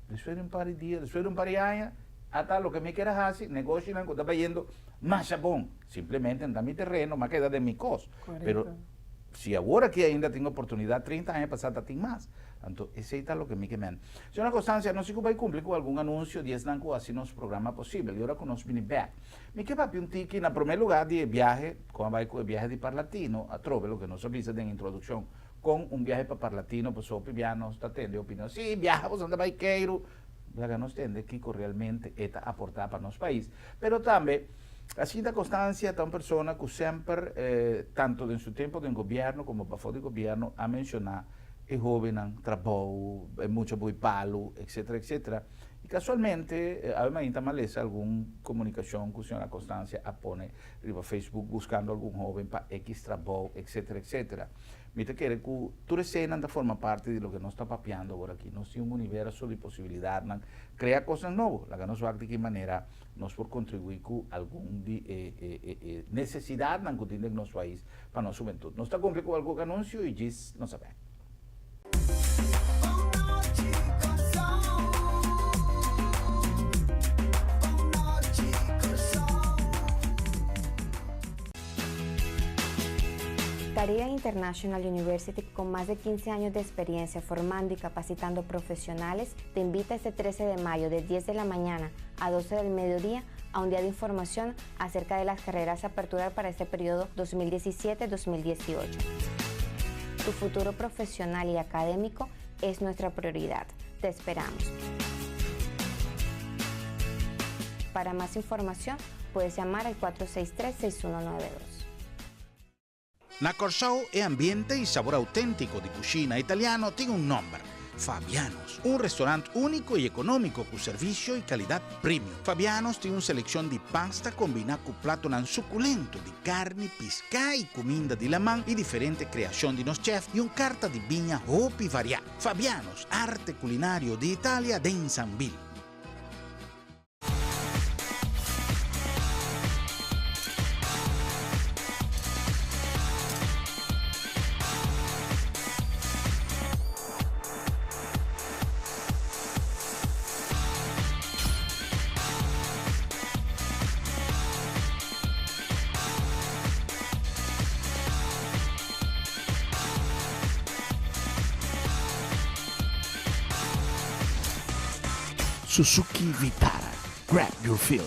Despues di un par di dia, despues di un par di aña, ata loke mi kier a hasi, negoshinan ku ta bayendo masha bon, simplemente no ta mi tereno, mi a keda den mi kos. Pero si awor aki ainda tin oportunidat, 30 aña pasá ta tin mas. Anto esei ta loke mi ke men. Señora Constancia, nos si ku bai kumpli ku algun anunsio di esnan ku hasi nos programa posibel i ora ku nos bini bèk. Mi ke papia un tiki na promé lugá di e biahe, kon a bai ku e biahe di Parlatino, atrobe loke nos a bisa den introdukshon, kon un biahe pa Parlatino, pasobra hopi bia nos ta tende opinion, si, biaha boso ta bai keiru, laga nos tende kiko realmente e ta aportá pa nos pais. Pero tambe, Jacinta Constancia ta un persona ku semper, tanto den su tempo den gobièrnu komo pafó di gobièrnu, a menshoná e hóbennan, trabou, e mucha boi palu, etcetera, etcetera. I kasualmente, awe mainta mi a lesa algun komunikashon ku señora Constancia a pone riba Facebook buskando algun hóben pa ekis trabou, etcetera, etcetera. Mi ta kere ku tur eseinan ta forma parti di loke nos ta papiando awor aki. Nos tin un universo di posibilidatnan, krea kosnan nobo. Laga nos wak di ki manera nos por kontribuí ku algun di e e nesesidatnan ku tin den nos pais pa nos hubentut. Nos ta kumpli ku algun anunsio i djis nos a bek. Caribbean International University, con más de 15 años de experiencia formando y capacitando profesionales, te invita este 13 de mayo de 10 de la mañana a 12 del mediodía a un día de información acerca de las carreras a aperturar para este periodo 2017-2018. Tu futuro profesional y académico es nuestra prioridad. Te esperamos. Para más información, puedes llamar al 463-6192. Na Kòrsou e ambiente i sabor outéntiko di kushina italiano tin un nòmber, Fabiano's. Un restorant úniko i ekonómiko ku servisio i kalidat premium. Fabiano's tin un selekshon di pasta kombiná ku platonan sukulento di karni, piská i kuminda di laman i diferente kreashon di nos chèf i un karta di biña hopi variá. Fabiano's, arte kulinario di Italia den Sambil. Suzuki Vitara, grab your feel.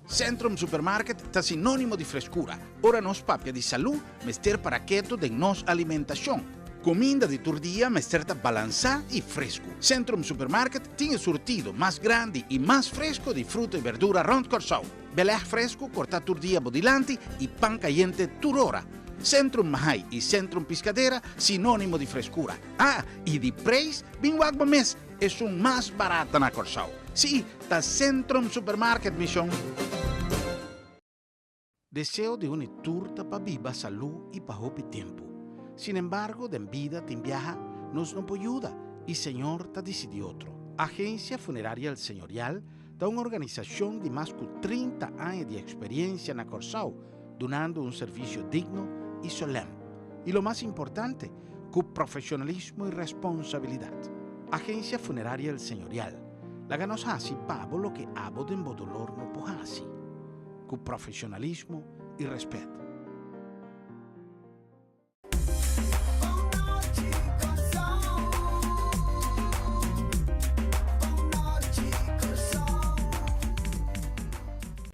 Centrum Supermarket ta sinónimo di freskura. Ora nos papia di salú, mester para ketu den nos alimentashon. Kuminda di tur dia mester ta balansá i fresku. Centrum Supermarket tin e surtido mas grandi i mas fresku di fruta i berdura rònt Kòrsou. Belèg fresku kortá tur dia bo dilanti i pan kayente tur ora. Centrum Mahai i Centrum Piscadera sinónimo di freskura. Ah, i di preis, bin wak bo mes, esun mas barata na Kòrsou. Sí, ta Centrum Supermarket, mi shon. Deseo di un i tur ta pa biba salú i pa hopi tempu. Sinembargo, den bida tin biaha nos no por yuda i Señor ta disidí otro. Agencia Funeraria El Señorial ta un organisashon di mas ku 30 aña di eksperiencia na Kòrsou, dunando un servisio digno i solèm. I lo mas importante, ku profeshonalismo i responsabilidat. Agencia Funeraria El Señorial, laga nos hasi pa bo loke abo den bo dolor no por hasi. Ku profeshonalismo i rèspèt.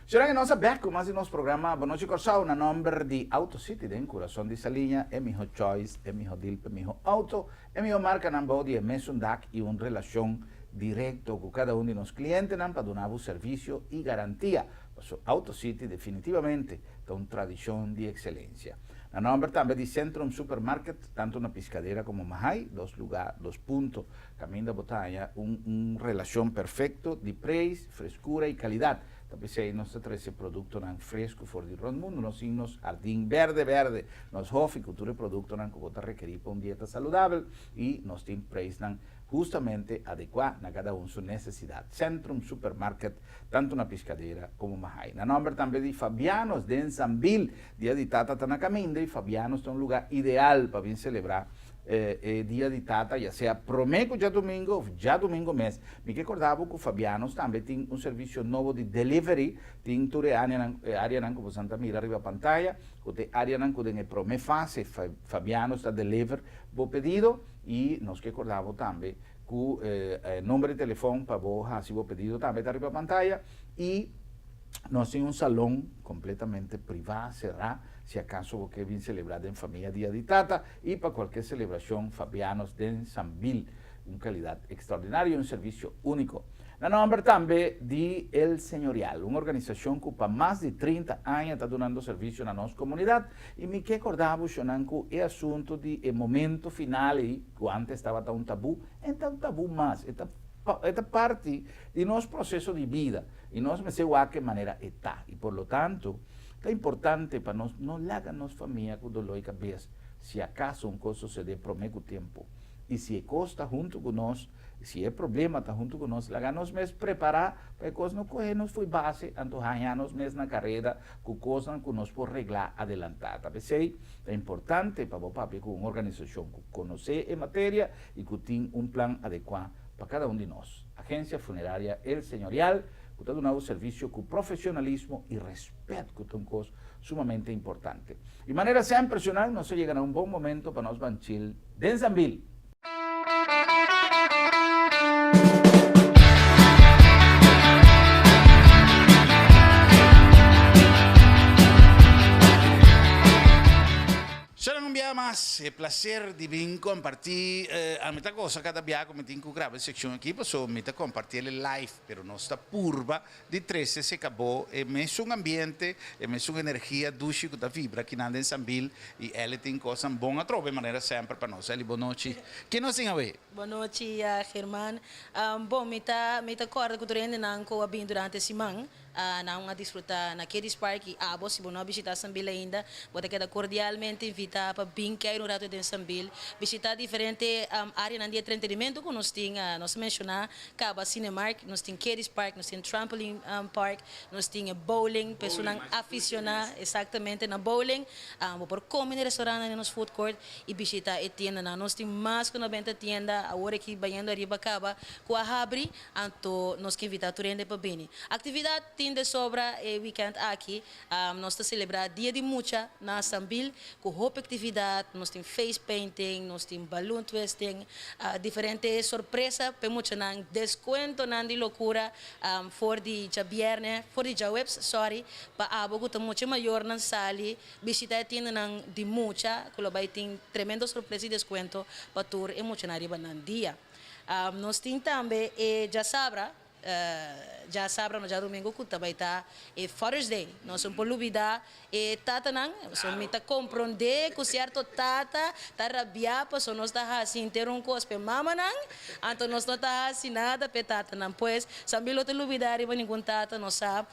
Señora que nos a bek ku mas di nos programa Bon Nochi Kòrsou na nòmber di Auto City den kurason di Saliña, e miho choice, e miho deal pa e miho auto, e miho markanan bou di e mesun dak i un relashon direkto ku kada un di nos klientenan pa duna bo servisio i garantia. Paso Auto City definitivamente ta un tradishon di ekselensia. Na nòmber tambe di Centrum Supermarket, tantu na Piscadera komo Mahai, dos lugá, dos punto, kaminda bo ta haña un un relashon perfekto di preis, freskura i kalidat. Ta p'esei nos ta trese produktonan fresku for di rònt mundu. Nos tin nos hardin berde berde, nos hòfi ku tur e produktonan ku bo ta rekerí pa un dieta saludabel i nos tin preisnan hustamente adekuá na kada un su nesesidat. Centrum Supermarket, tantu na Piscadera komo Mahaai. Na nòmber tambe di Fabianos den Sambil, Dia di Tata ta na kaminda i Fabianos ta un lugá ideal pa bin selebrá e Dia di Tata, ya sea promé ku djadumingu òf djadumingu mes. Mi ke kòrda bo ku Fabianos tambe tin un servisio nobo di delivery, tin tur e áreanan e áreanan ku bosan ta mira riba pantaya, ku ta e áreanan ku den e promé fase Fabianos ta deliver bo pedido i nos ke kòrda bo tambe ku e number di telefòn pa bo hasi bo pedido tambe ta riba pantaya i Nos tin un salon completamente privá, será, si acaso bo ke bin celebra den famia Dia di Tata y pa cualkier celebracion Fabianos den Sambil, un calidad extraordinario y un servicio unico. Na nomber tambe di El Señorial, un organisacion cu pa mas di 30 aña ta dunando servicio na nos comunidad y mi ke corda bo shonan cu e asunto di e momento final ey cu antes tabata un tabú, en ta un tabú mas, e ta e ta parti di nos proceso di bida. I nos mester wak e manera e ta. I por lo tanto, ta importante pa nos no laga nos famia ku doló i kabes si akaso un kos sosodé promé ku tempu. I si e kos ta huntu ku nos, si e problema ta huntu ku nos, laga nos mes prepará pa e kos no kohe nos fo'i base, anto haña nos mes na kareda ku kosnan ku nos por reglá adelantá. Ta p'esei ta importante pa bo papia ku un organisashon ku konosé e materia i ku tin un plan adekuá pa kada un di nos. Agencia Funeraria El Señorial cu ta duna bo servicio cu profesionalismo y respet cu ta un cos sumamente importante. Y manera semper shonal nos a yega na un bon momento pa nos ban chill den Sambil. Shonal un biaha mas e placer di bin comparti ami ta goza cada biaha cu mi tin cu graba e seccion aki pasobra mi ta comparti el live pero nos ta purba di trece se cabo e mesun ambiente e mesun energia dushi cu ta vibra akinan den Sambil y Elly tin cosnan bon atrobe manera semper pa nos. Elly bon nochi. Ke nos tin awe? Bon nochi German. Bon mi ta mi ta corda cu tur hendenan cu a bin durante e siman Nan a disfruta na Kiddies Park y abo si bo no a bishita Sambil ainda, bo ta keda cordialmente invita pa bin kei un rato den Sambil, bishita diferente areanan di entretenimento cu nos tin. Nos a menciona caba Cinemark, nos tin Kiddies Park, nos tin Trampoline Park, nos tin e bowling, personanan aficiona exactamente na bowling. Bo por come na e restaurantnan den nos food court y bishita e tiendanan. Nos tin mas cu 90 tienda awor aki bayendo ariba caba cu a habri. Anto nos ke invitá tur hende pa bini. Aktividat tin de sobra e wikènt aki. Nos ta selebrá Dia di Mucha na Sambil ku hopi aktividat. Nos tin face painting, nos tin balloon twisting, diferente sorpresa pa e muchanan, deskuentonan di lokura for di djabièrnè, for di djaweps, sòri, pa abo ku ta mucha mayornan sali bishita e tiendanan di mucha ku lo bai tin tremendo sorpresa i deskuento pa tur e muchanan riba nan dia. Nos tin tambe e djasabra, djasabra no djadumingu ku ta bai ta e Father's Day. Nos no por lubida e tatanan, pasobra mi ta komprondé ku sierto tata ta rabiá pasobra nos ta hasi henter un kos pa e mamanan, anto nos no ta hasi nada pa e tatanan. Pues, Sambil no ta lubida riba ningun tata, nos sa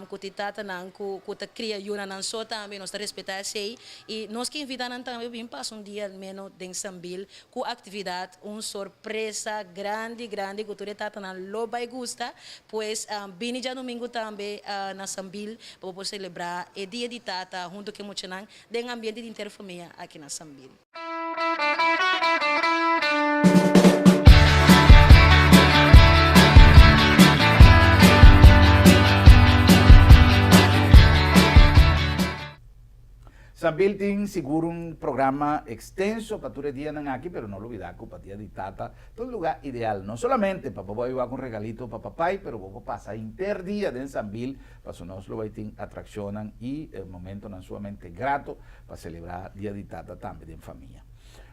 Ku tin tatanan ku ku ta kria yunan nan so tambe, nos ta respetá esei i nos ke invitá nan tambe bin pasa un dia al meno den Sambil ku aktividat, un sorpresa grandi grandi ku tur e tatanan lo bai gusta. Pues bini djadumingu tambe na Sambil pa bo por selebrá e dia di tata huntu ku e muchanan den ambiente di henter famia aki na Sambil. Sambil tin sigur un programa extenso pa tur e dianan aki, pero no lubida cu pa Dia di Tata ta un lugar ideal, no solamente pa bo bai wak un regalito pa papay, pero bo por pasa henter dia den Sambil, pasobra nos lo bai tin atraccionnan y momentonan sumamente grato pa selebrá Dia di Tata tambe den famia.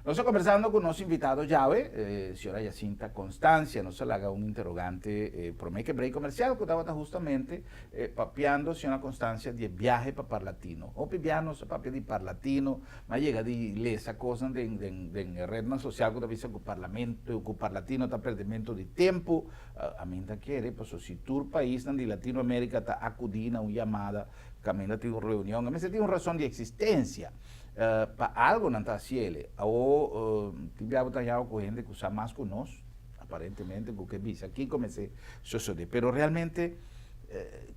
Nos ta kombersando ku nos invitado djawe, señora Jacinta Constancia. Nos a laga un interogante promé ku e break komersial ku tabata hustamente papiando señora Constancia di e biahe pa Parlatino. Hopi biaha nos a papia di Parlatino, mi a yega di lesa kosnan den den den e rednan sosial ku ta bisa ku parlamento ku Parlatino ta pèrdimento di tempu. Ami ta kere pasobra si tur paisnan di Latinoamérika ta akudí na un yamada kaminda tin un reunion, a mester tin un rason di eksistensia. Pa algo nan ta haciele. Awo tin bia bo ta haña cu hende cu sa mas cu nos, aparentemente, cu ke bisa kico mester sosode. Pero realmente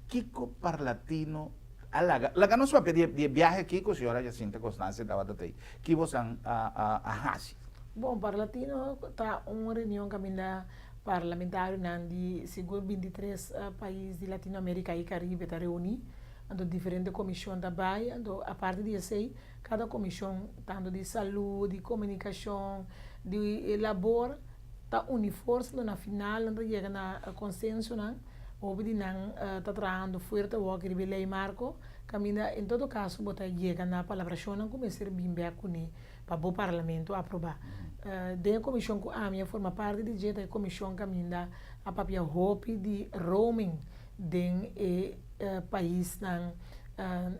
kico Parlatino a laga? Laga nos papia di e biahe aki cu señora Jacinta Constancia tabata ta ei. Ki bosan a haci? Bon, Parlatino ta un reunion caminda parlamentarionan di sigur 23 pais di Latinoamerica y Caribe ta reuni. Anto diferente komishon ta bai, anto aparte di esei kada komishon tantu di salú, di komunikashon, di labor ta uni forsa, anto na final nan ta yega na konsensonan, hopi di nan ta trahando fuerte awor riba e lei marko, kaminda en todo kaso bo ta yega na palabrashonnan ku mester bin bek kuné pa bo parlamento aprobá. Den e komishon ku ami a forma parti di dje ta e komishon kaminda a papia hopi di roaming den e paisnan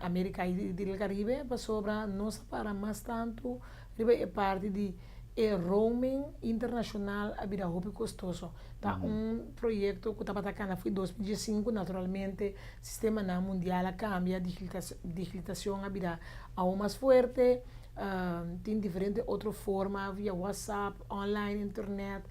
Amerika i del Karibe pasobra nos a para mas tantu riba e parti di e roaming internashonal a bira hopi kostoso. Ta un proyekto ku tabata kana for di 2015, naturalmente sistemanan mundial a kambia, digitalisashon a bira aun mas fuerte, tin diferente otro forma via whatsapp, online, internet,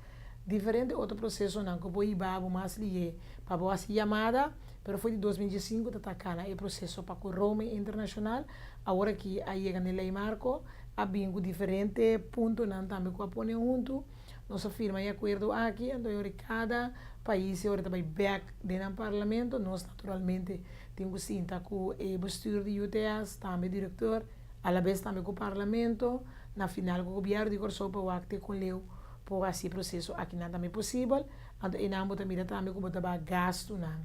diferente otro prosesonan ku por hiba bo mas lihé pa bo hasi yamada. Pero for di 2015 ta ta kana e proseso pa ku roaming internashonal. Awor aki a yega na e lei marko, a bin ku diferente puntonan tambe ku a pone huntu. Nos a firma e akuerdo aki, anto e ora kada pais e ora ta bai bek den nan parlamento. Nos naturalmente tin ku sinta ku e bestuur di UTS, tambe direktor, alabes tambe ku parlamento, na final ku gobièrnu di Kòrsou pa wak te kon leu por hasi e proseso akinan tambe posibel. Anto einan bo ta mira tambe ku bo ta baha gastunan,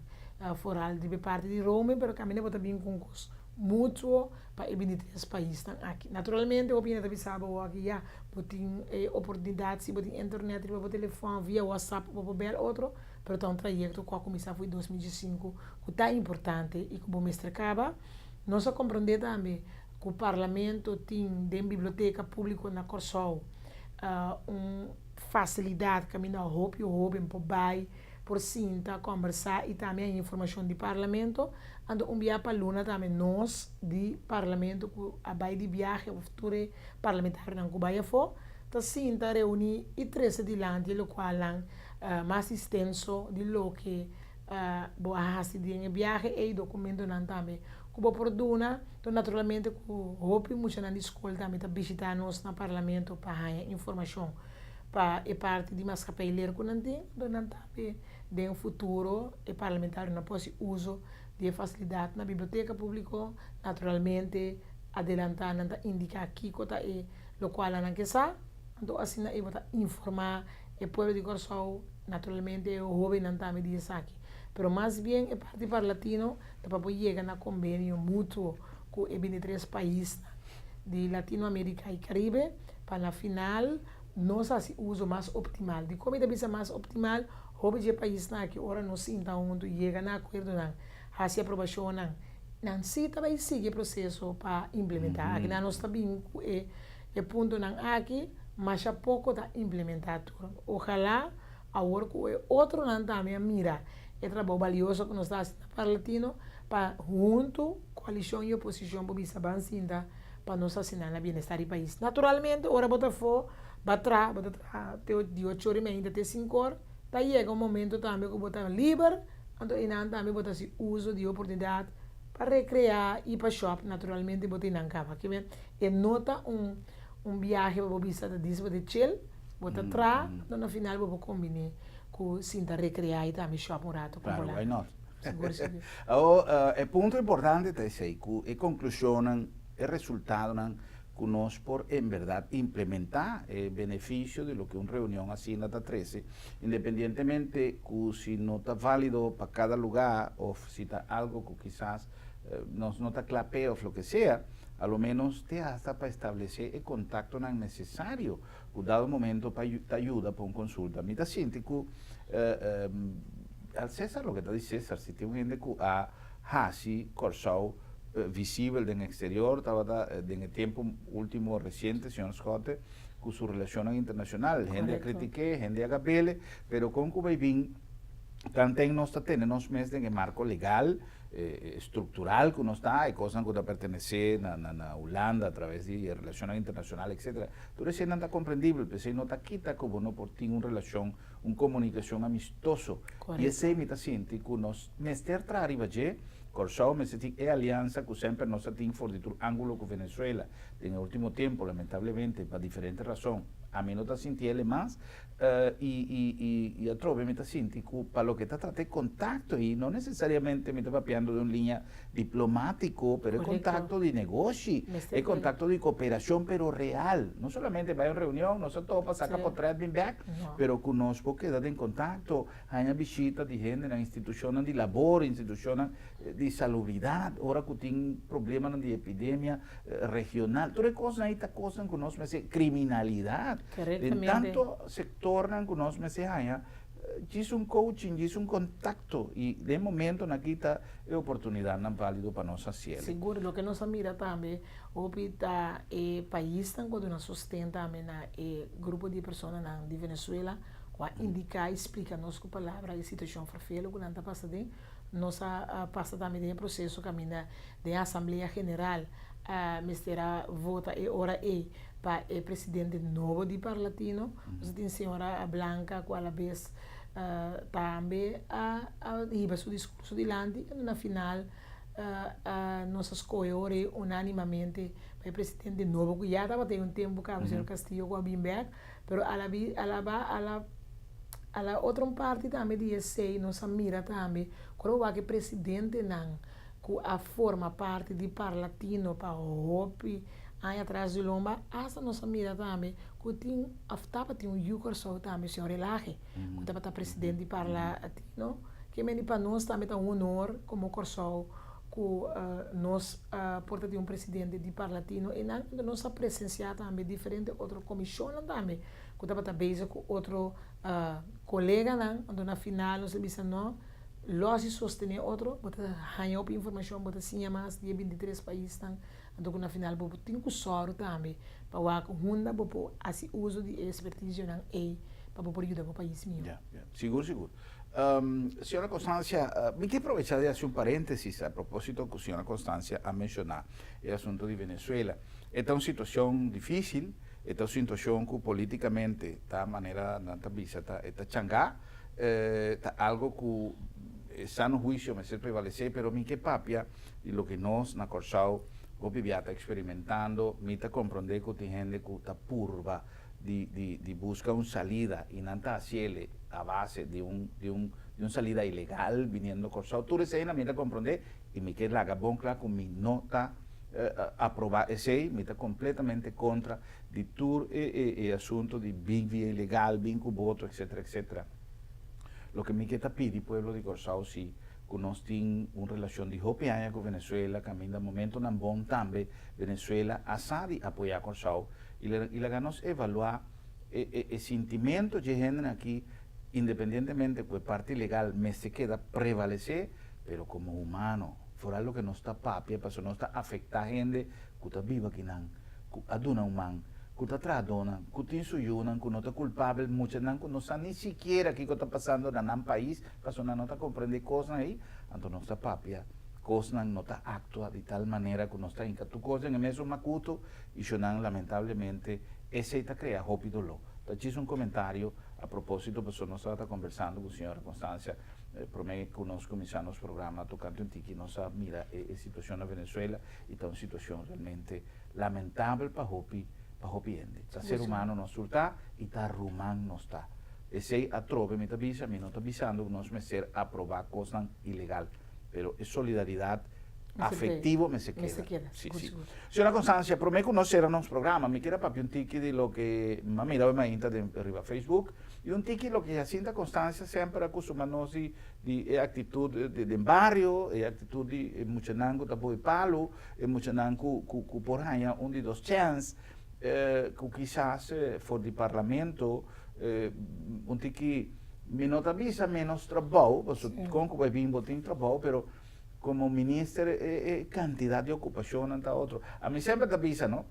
foral riba e parti di roaming, pero kaminda bo ta bin ku un kos mutuo pa e 23 paisnan aki. Naturalmente hopi hende ta bisa bo awor ya bo tin e oportunidat si bo tin internet riba bo telefòn via whatsapp bo por bèl otro, pero ta un trayekto ku a kuminsá for di 2015 ku ta importante i ku bo mester kaba. Nos a komprondé tambe ku parlamento tin den biblioteka públiko na Kòrsou un Fasilidat kaminda hopi hóben por bai, por sinta, kòmbersá i tambe haña informashon di Parlamento. Anto un bia pa luna tambe nos di Parlamento ku a bai di biahe òf tur e parlamentarionan ku bai afó ta sinta, reuní i trese dilanti e lokualnan mas istenso di loke bo a hasi den e biahe ei, dokumentonan tambe ku bo por duna. Anto naturalmente ku hopi muchanan di skol tambe ta bishitá nos na Parlamento pa haña informashon pa e parti di maskapei ler ku nan tin, anto nan tambe den futuro e parlamentarionan por hasi uso di e fasilidat na biblioteka públiko. Naturalmente adelantá nan ta indiká kiko ta e lokual nan ke sa, anto asina e bo ta informá e pueblo di Kòrsou, naturalmente e hóbennan tambe di esaki. Pero mas bien e parti parlatino ta pa por yega na kombenio mutuo ku e 23 paisnan di Latinoamerika i Karibe pa na final nos hasi uso mas optimal. Dikon mi ta bisa mas optimal? Hopi dje paisnan aki ora nos sinta huntu yega na akuerdonan, hasi aprobashonnan, nan si ta bai sigui e proseso pa implementá. Akinan nos ta bin ku e e puntonan aki masha poko ta implementá tur. Ojalá awor ku e otronan tambe a mira e trabou balioso ku nos ta hasi na Parlatino pa huntu koalishon i oposishon por bisa ban sinta pa nos hasi nan na bienestar di pais. Naturalmente ora bo ta afó ba traha, bo ta traha te di ocho or i meinta te sinku or, ta yega un momento tambe ku bo ta liber, anto einan tambe bo ta hasi uso di e oportunidat pa rekreá i pa shòp, naturalmente bo ta einan kaba. Kimen e no ta un un biahe pa bo bisa ta dis bo ta chill, bo ta traha, anto na final bo por kombiné ku sinta rekreá i tambe shòp un rato ku Claro, bo why landa. not? Sigur, sigur. Awor, e punto importante ta esei, ku e konklushonnan, e resultadonan ku nos por en bèrdat implementá e benefisio di loke un reunion asina ta trese, independientemente ku si no ta válido pa kada lugá òf si ta algo ku kisas nos no ta kla p'e òf loke sea. A lo menos te hasta pa establesé e kontaktonan nesesario ku dado momento pa ta yuda pa un konsulta. Mi ta sinti ku al Cesar loke ta di Cesar, si tin un hende ku a hasi Kòrsou visibel den eksterior tabata den e tempu ultimo resiente señor Schotte ku su relashonnan internashonal. Hende a kritik'é, hende a gab'ele, pero kon ku bai bin tanten nos ta tene nos mes den e marko legal struktural ku nos ta, e kosnan ku ta pertenesé na Hulanda a traves di e relashonnan internashonal etcetera. Tur eseinan ta komprendibel, p'esei no ta kita ku bo no por tin un relashon, un komunikashon amistoso. I esei mi ta sinti ku nos mester traha riba dje. Kòrsou mester tin e aliansa ku semper nos a tin for di tur ángulo ku Venezuela. Den e último tempu, lamentablemente, pa diferente rason, ami no ta sinti el e mas. I atrobe mi ta sinti ku pa loke ta trata e kontakto ei, no nesesariamente mi ta papiando di un liña diplomátiko, pero e kontakto di negoshi, e kontakto di koperashon, pero real. No solamente bai un reunion, nos a topa, saka potrèt, bin bèk, pero ku nos por keda den kontakto, haña bishita di hendenan, institushonnan di labor, institushonnan di salubridat, ora ku tin problemanan di epidemia regional. Tur e kosnan ei ta kosnan ku nos mester, kriminalidat, den tanto sektornan ku nos mester haña djis un coaching, djis un kontakto i den momentonan aki ta e oportunidatnan válido pa nos hasiel. Sigur, loke nos a mira tambe hopi ta e paisnan ku a duna sosten tambe na e grupo di personanan di Venezuela ku a indiká i splika nos ku palabra e situashon ferfelu ku nan ta pasa den. Nos a pasa tambe den e proseso kaminda den Asamblea General a mester a vota e ora ei pa e presidente nobo di Parlatino. Nos a tin señora Blanca ku alabes tambe a hiba su diskurso dilanti. Na final nos a skohe ora ei unanimamente pa e presidente nobo ku ya tabata ei un tempu kaba, señor Castillo ku a bin bek. Pero alaba ala ala otro un parti tambe di esei nos a mira tambe ku ora bo wak e presidentenan ku a forma parti di Parlatino pa hopi aña atras di lomba, asta nos a mira tambe ku tin òf tabatin un yu Kòrsou tambe, señor Elhage, ku tabata presidente di Parlatino. Ke mende pa nos tambe ta un honor komo Kòrsou ku nos por ta tin un presidente di Parlatino i nan nos a presensiá tambe diferente otro komishonnan tambe ku tabata bezig ku otro koleganan. Anto na final nos a bisa no, lo hasi sostené otro, bo ta haña hopi informashon, bo ta siña mas di e 23 paisnan, anto ku na final bo tin ku sòru tambe pa wak hunda bo por hasi uso di e ekspertisionan ei pa bo por yuda bo pais mihó. Ya, ya. Sigur, sigur. Señora Constancia, mi ke aprovechá di hasi un paréntesis a propósito ku señora Constancia a menshoná e asunto di Venezuela. E ta un situashon difísil, e ta un situashon ku polítikamente ta manera nan ta bisa ta e ta changá, ta algo ku e sano huisio mester prevalesé, pero mi ke papia di loke nos na Kòrsou hopi bia ta eksperimentando. Mi ta komprondé ku tin hende ku ta purba di di di buska un salida i nan ta hasiele a base di un di un di un salida ilegal biniendo Kòrsou. Tur eseinan mi ta komprondé i mi ke laga bon kla ku mi no ta aprobá esei, mi ta kompletamente kontra di tur e e e asunto di bin via ilegal, bin ku boto etcetera etcetera. Loke mi ke ta pidi pueblo di Kòrsou si ku nos tin un relashon di hopi aña ku Venezuela kaminda momentonan bon tambe Venezuela a sa di apoyá Kòrsou i laga nos evaluá e e e sintimento dje hendenan aki independientemente ku e parti legal mester keda prevalesé pero komo humano foral loke nos ta papia pasobra nos ta afektá hende ku ta biba akinan ku a duna un man ku ta trahadónan ku tin su yunan ku no ta kulpabel muchanan ku no sa ni sikiera kiko ta pasando na nan pais pasobra nan no ta komprendé kosnan ei anto nos ta papia kosnan no ta aktua di tal manera ku nos ta hinka tur kos den e mesun makutu i shonan lamentablemente esei ta krea hopi doló. Ta djis un komentario a propósito pasobra nos tabata kombersando ku señora Constancia promé ku nos kuminsá nos programa tokante un tiki nos a mira e situashon na Venezuela i ta un situashon realmente lamentabel pa hopi pa hopi hende. Ta ser humano nos tur ta i ta ruman nos ta. Esei atrobe mi ta bisa, mi no ta bisando ku nos mester aprobá kosnan ilegal, pero e solidaridat. Afectivo mester keda. Mester keda, Sí, sigur, sí. sigur. Señora Constancia, prome cu nos cera nos programa, mi kier a papia un tiki di loke mi a mira hoy mainta den riba Facebook, y un tiki loke Jacinta Constancia semper a custuma nos di di e actitud di den bario, e actitud di e muchanan cu ta boy palo, e muchanan cu cu cu por haya un di dos chance, cu kisas for di parlamento un tiki, mi no ta bisa menos trabou, pasobra con cu bay bin bo tin trabou, pero Como minister e e cantidad di ocupacionnan ta otro. Ami semper ta bisa no,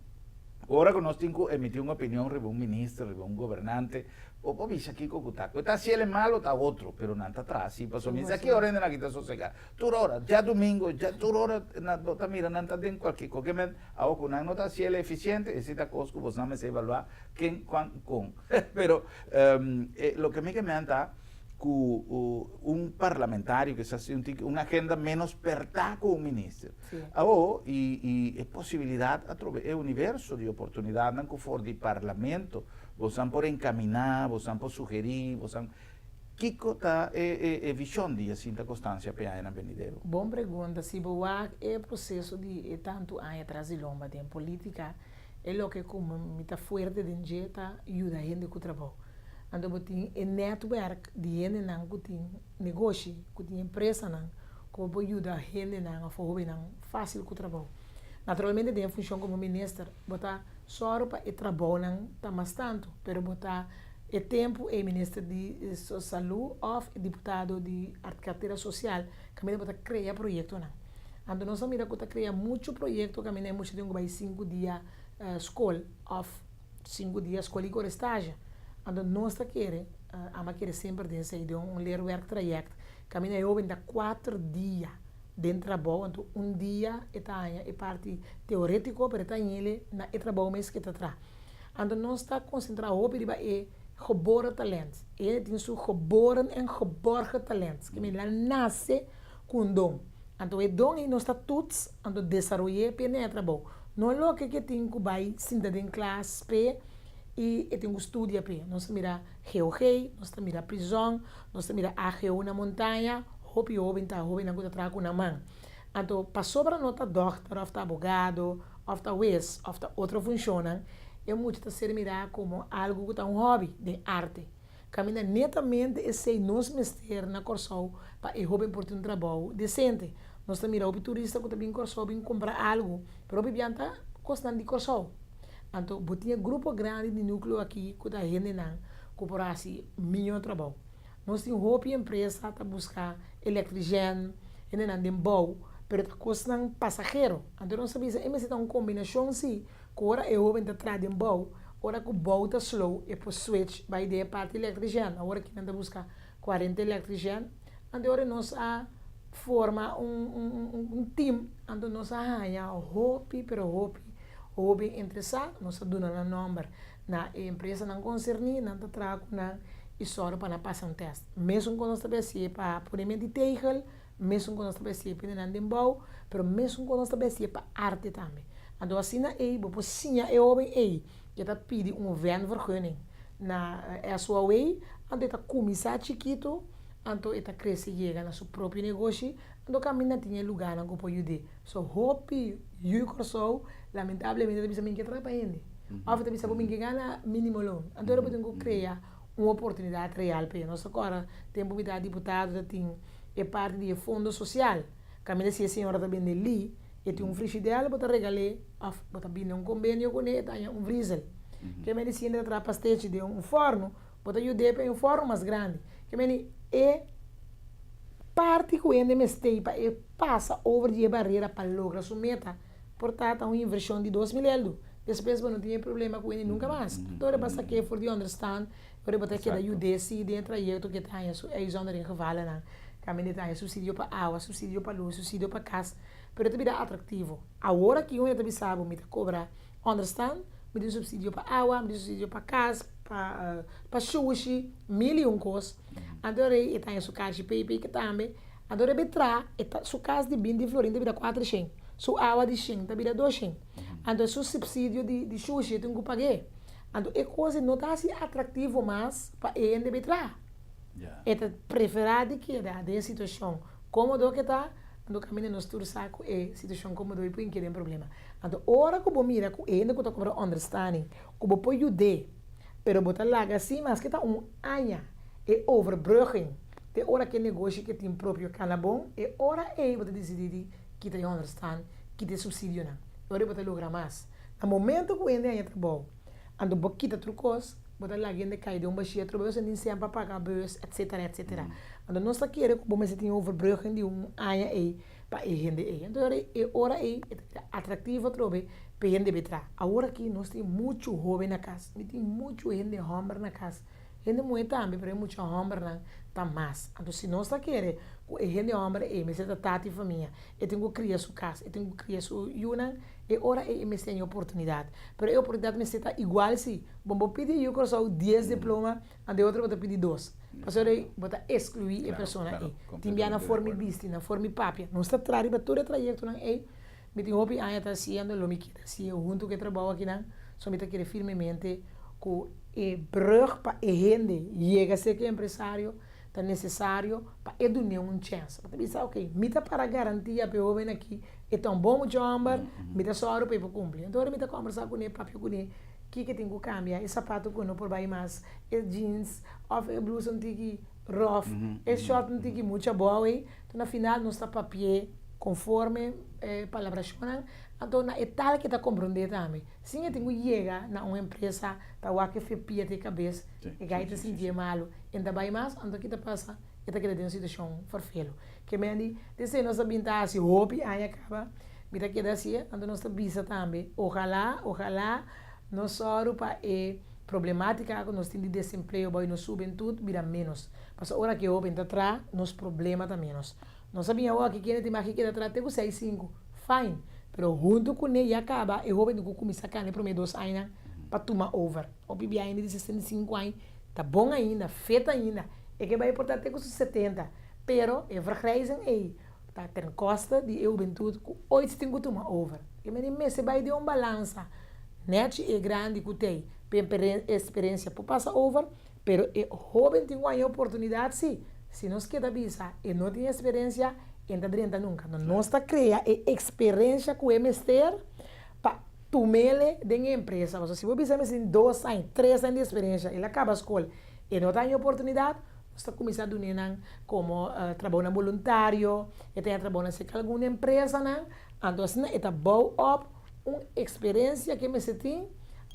ora cu nos tin cu emiti un opinion riba un minister, riba un gobernante, bo por bisa kico cu ta. Cu e ta haci el e malo ta otro, pero nan ta traha si pasobra mi sa ki ora hende nan aki ta sosega. Tur ora, djadumingo, dja tur ora nan bo ta mira nan ta den cualkier cosa. Kimen awo cu nan no ta haci el eficiente, esi ta cos cu bosnan mester evalua ken, cuan, con. Pero e loke mi ke menta. Ku un parlamentario kisas tin un tiki un agenda menos pertá ku un minister. Awor i i e posibilidat atrobe e universo di oportunidatnan ku for di parlamento bosan por enkaminá, bosan por sugerí, bosan kiko ta e e e vishon di Jacinta Constancia p'e añanan benidero? Bon pregunta. Si bo wak e proseso di e tantu aña tras di lomba den politica, e loke ku mi ta fuerte den dje ta yuda hende ku trabou. Anto bo tin e netwerk di hendenan ku tin negoshi, ku tin empresanan ku bo por yuda hendenan òf hóbennan fásil ku trabou. Naturalmente den e funshon komo minister bo ta sòru pa e trabounan ta mas tantu, pero bo ta e tempu ei minister di salú òf e diputado di kartera sosial kaminda bo ta krea proyektonan. Anto nos a mira ku ta krea muchu proyekto kaminda e mucha tin ku bai sinku dia skol òf Sinku dia skol i kore stage. Anto nos ta kere, ama kere semper den esei, den un leerwerktraject, kaminda e hoben ta kuater dia den trabou, anto un dia e ta haña e parti teoretiko, pero e ta hañ'ele na e trabou mes ke ta traha. Anto nos ta konsentrá hopi riba e geboren talent. E tin su geboren en geborgen talent, ke men el a nase ku un don. Anto e don ei nos ta tuts, anto desaroy'é p'e na e trabou. No loke ke tin ku bai sinta den klas p'e i e tin ku studia p'e. Nos ta mira GOG, nos ta mira prizòn, nos ta mira AGO na Montaña, hopi hóben ta hóbennan ku ta traha ku nan man. Anto pasobra no ta dòkter òf ta abogado òf ta wes òf ta otro funshonnan, e mucha ta ser mirá komo algu ku ta un hòbi den arte. Kaminda netamente esei nos mester na Kòrsou pa e hóben por tin un trabou desente. Nos ta mira hopi turista ku ta bin Kòrsou bin kumpra algu, pero hopi bian ta kosnan di Kòrsou. Anto bo tin e grupo grandi di núkleo aki ku ta hendenan ku por hasi miño trabou. Nos tin hopi empresa ta buska elektrishèn, hendenan den bou, pero ta kosnan pasahero. Anto nos ta bisa e mester ta un kombinashon si Ku ora e hoben ta traha den bou, ora ku bou ta slow e por switch bai den e parti electrician. Awor aki nan ta buska 40 electrician. Anto ora nos a forma un un un team, anto nos a haña hopi pero hopi hoben interesá. Nos a duna nan nomber na e empresanan konserní, nan ta traha ku nan i sòru pa nan pasa un tèst. Mesun ku nos ta besi'e pa pone menti tegel, Mesun ku nos ta bestié pa nan den bou, pero mesun ku nos ta bestié pa arte tambe. Anto asina ei bo por siña e hoben ei ke ta pidi un venvergunning na SOAW, anto e ta kuminsá chikitu, anto e ta krese yega na su propio negoshi, anto kaminda tin e lugánan ku por yud'é. So hopi yu Kòrsou lamentablemente ta bisa mi ke traha pa hende òf e ta bisa bo mi ke gana minimo loon. Anto ora bo tin ku krea un oportunidat real pa e. Nos ta kòrda tempu mi ta diputado ta tin e parti di e fondo sosial. Kaminda si e señora ta bende li, e tin un frishidèl, bo ta regal'é òf bo ta bini un kombenio kuné, e ta haña un vrizel. Ke meni si hende ta traha pastechi den un fòrnu, bo ta yud'é pa e un fòrnu mas grandi. Ke meni e parti ku hende mester pa e pasa over di e barera pa logra su meta, por ta ta un invershon di 2000 eldu. Despues bo no tin e problema ku hende nunka mas. Anto ora bo a sak'é for di onderstand, Ora bo ta keda yud'é si den e trayekto ku e ta haña su uitzondering gevallennan, kaminda e ta haña supsidio pa awa, supsidio pa lus, supsidio pa kas, pero e ta bira atraktivo. Awor aki un e ta bisa bo, mi ta kobra onderstand, mi tin supsidio pa awa, mi tin supsidio pa kas, pa pa shushi, mil i un kos. Anto ora e ta haña su karchi PPK tambe. Anto ora e bai traha, e ta su kas di binti florin ta bira kuatershen, su awa di shen ta bira doshen. Anto su supsidio di shushi e tin ku pag'é. Anto e kos ei no ta hasi atraktivo mas pa e hende bai traha. E ta preferá di keda den e situashon kómodo ke ta, Anto kaminda nos tur sa ku e situashon komo doi por inkia den problema. Anto ora ku bo mira ku e hende ku ta kobra ondersteuning ku bo por yud'é pero bo ta laga así maske ta un aña e overbrugging te ora ku e negoshi ke tin propio kana bon e ora ei bo ta disidí di kita e onderstand, kita e supsidionan. E ora ei bo ta logra mas. Na momento ku hende haña trabou anto bo kita tur kos bo ta laga hende kai den un bashia atrobe pasobra tin sèn pa paga bus etcetera etcetera. Anto nos ta kere ku bo mester tin overbrugging di un aña ei pa e hende ei. Anto e ora ei e ta atraktivo atrobe pa e hende bai traha. Awor aki nos tin muchu hoben na kas, mi tin muchu hende hòmber na kas, hende muhé tambe pero e mucha hòmbernan ta mas. Anto si nos ta kere ku e hende hòmber ei mester ta tata di famia, e tin ku kria su kas, e tin ku kria su yunan, e ora ei e mester haña oportunidat. Pero e oportunidat mester ta igual si. Bo bo pidi yu Kòrsou dies diploma, anto e otro bo ta pidi dos. Pasobra ei bo ta eskluí e persona ei. Tin bia na forma di bisti, na forma di papia. Nos ta traha riba tur e trayektonan ei. Mi tin hopi aña ta hasiendo, lo mi keda hasié huntu ku e trabou akinan. So mi ta kere firmemente ku e brùg pa e hende yega ser ku e empresario ta nesesario pa e dun'é un chèns. Bo ta bisa, ok, mi ta para garantia pa e hóben aki, e ta un bon mucha hòmber, mi ta sòru pa e por kumpli. Anto ora mi ta kòmbersá kuné, papia kuné, kiko tin ku kambia, e sapato ku no por bai mas, e jeans òf e blusa un tiki ròf, e shòrt un tiki mucha abou ei. Anto na final nos ta papi'é konforme e palabrashonnan, anto na e tal ke ta komprondé tambe. Sin e tin ku yega na un empresa ta wak e fe pia te kabes, e gai ta sintié malu, e no ta bai mas, anto ki ta pasa? E ta keda den un situashon ferfelu. Ke men di, Desei nos a bin ta hasi hopi aña kaba, mi ta keda hasié, anto nos ta bisa tambe, ojalá, ojalá nos sòru pa e problemátika ku nos tin di desempleo bou nos hubentut bira ménos. Pasobra ora ku e hóben ta traha, nos problema ta ménos. Nos a bin awor aki kende tin maki keda traha te ku seis sinku, fine, pero huntu kuné ya kaba e hóben tin ku kuminsá kana e promé dos añanan pa tuma over. Hopi bia hende di 65 aña ta bon ainda, fit ainda, e ke bai por ta te ku su 70, pero e vergrijzing ei ta ten koste di e hubentut ku oits tin ku tuma over. E mester mester bai den un balansa nèchi e grandi ku t'ei pa e eksperensia por pasa over, pero e hóben tin ku haña oportunidat si. Si nos keda bisa e no tin eksperensia, e no ta drenta nunka. No, nos ta krea e eksperensia ku e mester pa tum'ele den e empresa. Pasobra si bo bisa mester tin dos aña, tres aña di eksperensia, el a kaba skol, e no ta haña oportunidat, nos ta kuminsá dun'e nan komo trabounan boluntario, e ta haña trabounan serka algun empresanan, anto asina e ta bou op un eksperensia ku e mester tin,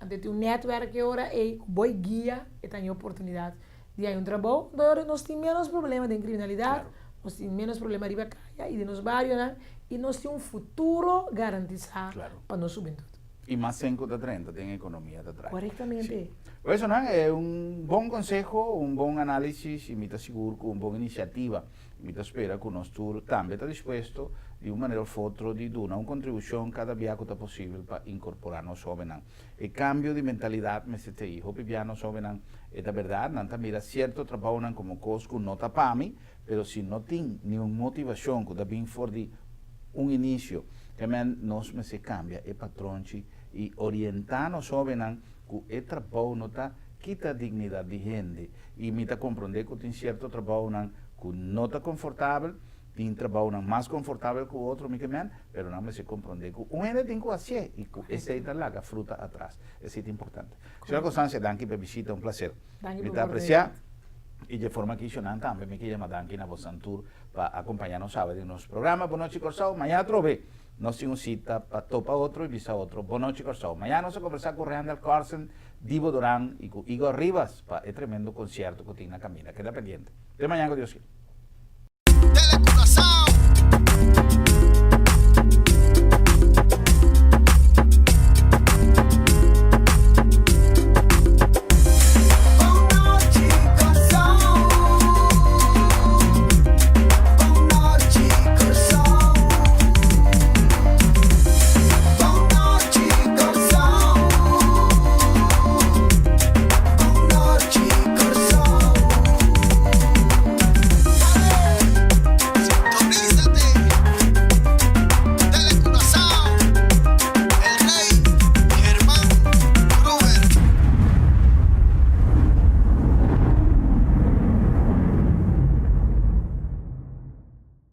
anto e tin un nètwèrk e ora ei ku bo e guia e ta haña oportunidat di haña un trabou, anto e ora nos tin ménos problema den kriminalidat, nos tin ménos problema riba kaya i den nos barionan i nos tin un futuro garantisá pa nos hubentut. I mas sen ku ta drenta den ekonomia ta trae. Korektamente. Por eso nan e un bon konseho, un bon análisis i mi ta sigur ku un bon inisiativa. Mi ta spera ku nos tur tambe ta dispuesto di un manera òf otro di duna un kontribushon kada bia ku ta posibel pa inkorporá nos hóbennan. E kambio di mentalidat mester ta ei. Hopi bia nos hóbennan, e ta bèrdat, nan ta mira sierto trabounan komo kos ku no ta pa mi, pero si no tin niun motivashon ku ta bin for di un inisio, kemen nos mester kambia e patronchi i orientá nos hóbennan ku e trabou no ta kita dignidat di hende. I mi ta komprondé ku tin sierto trabounan ku no ta konfortabel, tin trabounan mas konfortabel ku otro, mi ke men, pero nan mester komprondé ku un hende tin ku hasié i ku esei ta laga fruta atras. Esei ta importante. Señora Constancia, danki pa e bishita, un plaser. Danki Mi pa ta apresiá oportunidat. i dje forma aki shonnan tambe mi ke yama danki na bosan tur pa akompañá nos awe den nos programa Bonochi Kòrsou. Maña atrobe nos tin un sita pa topa otro i bisa otro Bonochi Kòrsou. Maña nos a kombersá ku Randall Carlson, Dibo Duran i ku Igor Rivas pa e tremendo konsierto ku tin na kaminda. Keda pendiente. Te maña ku Dios kier.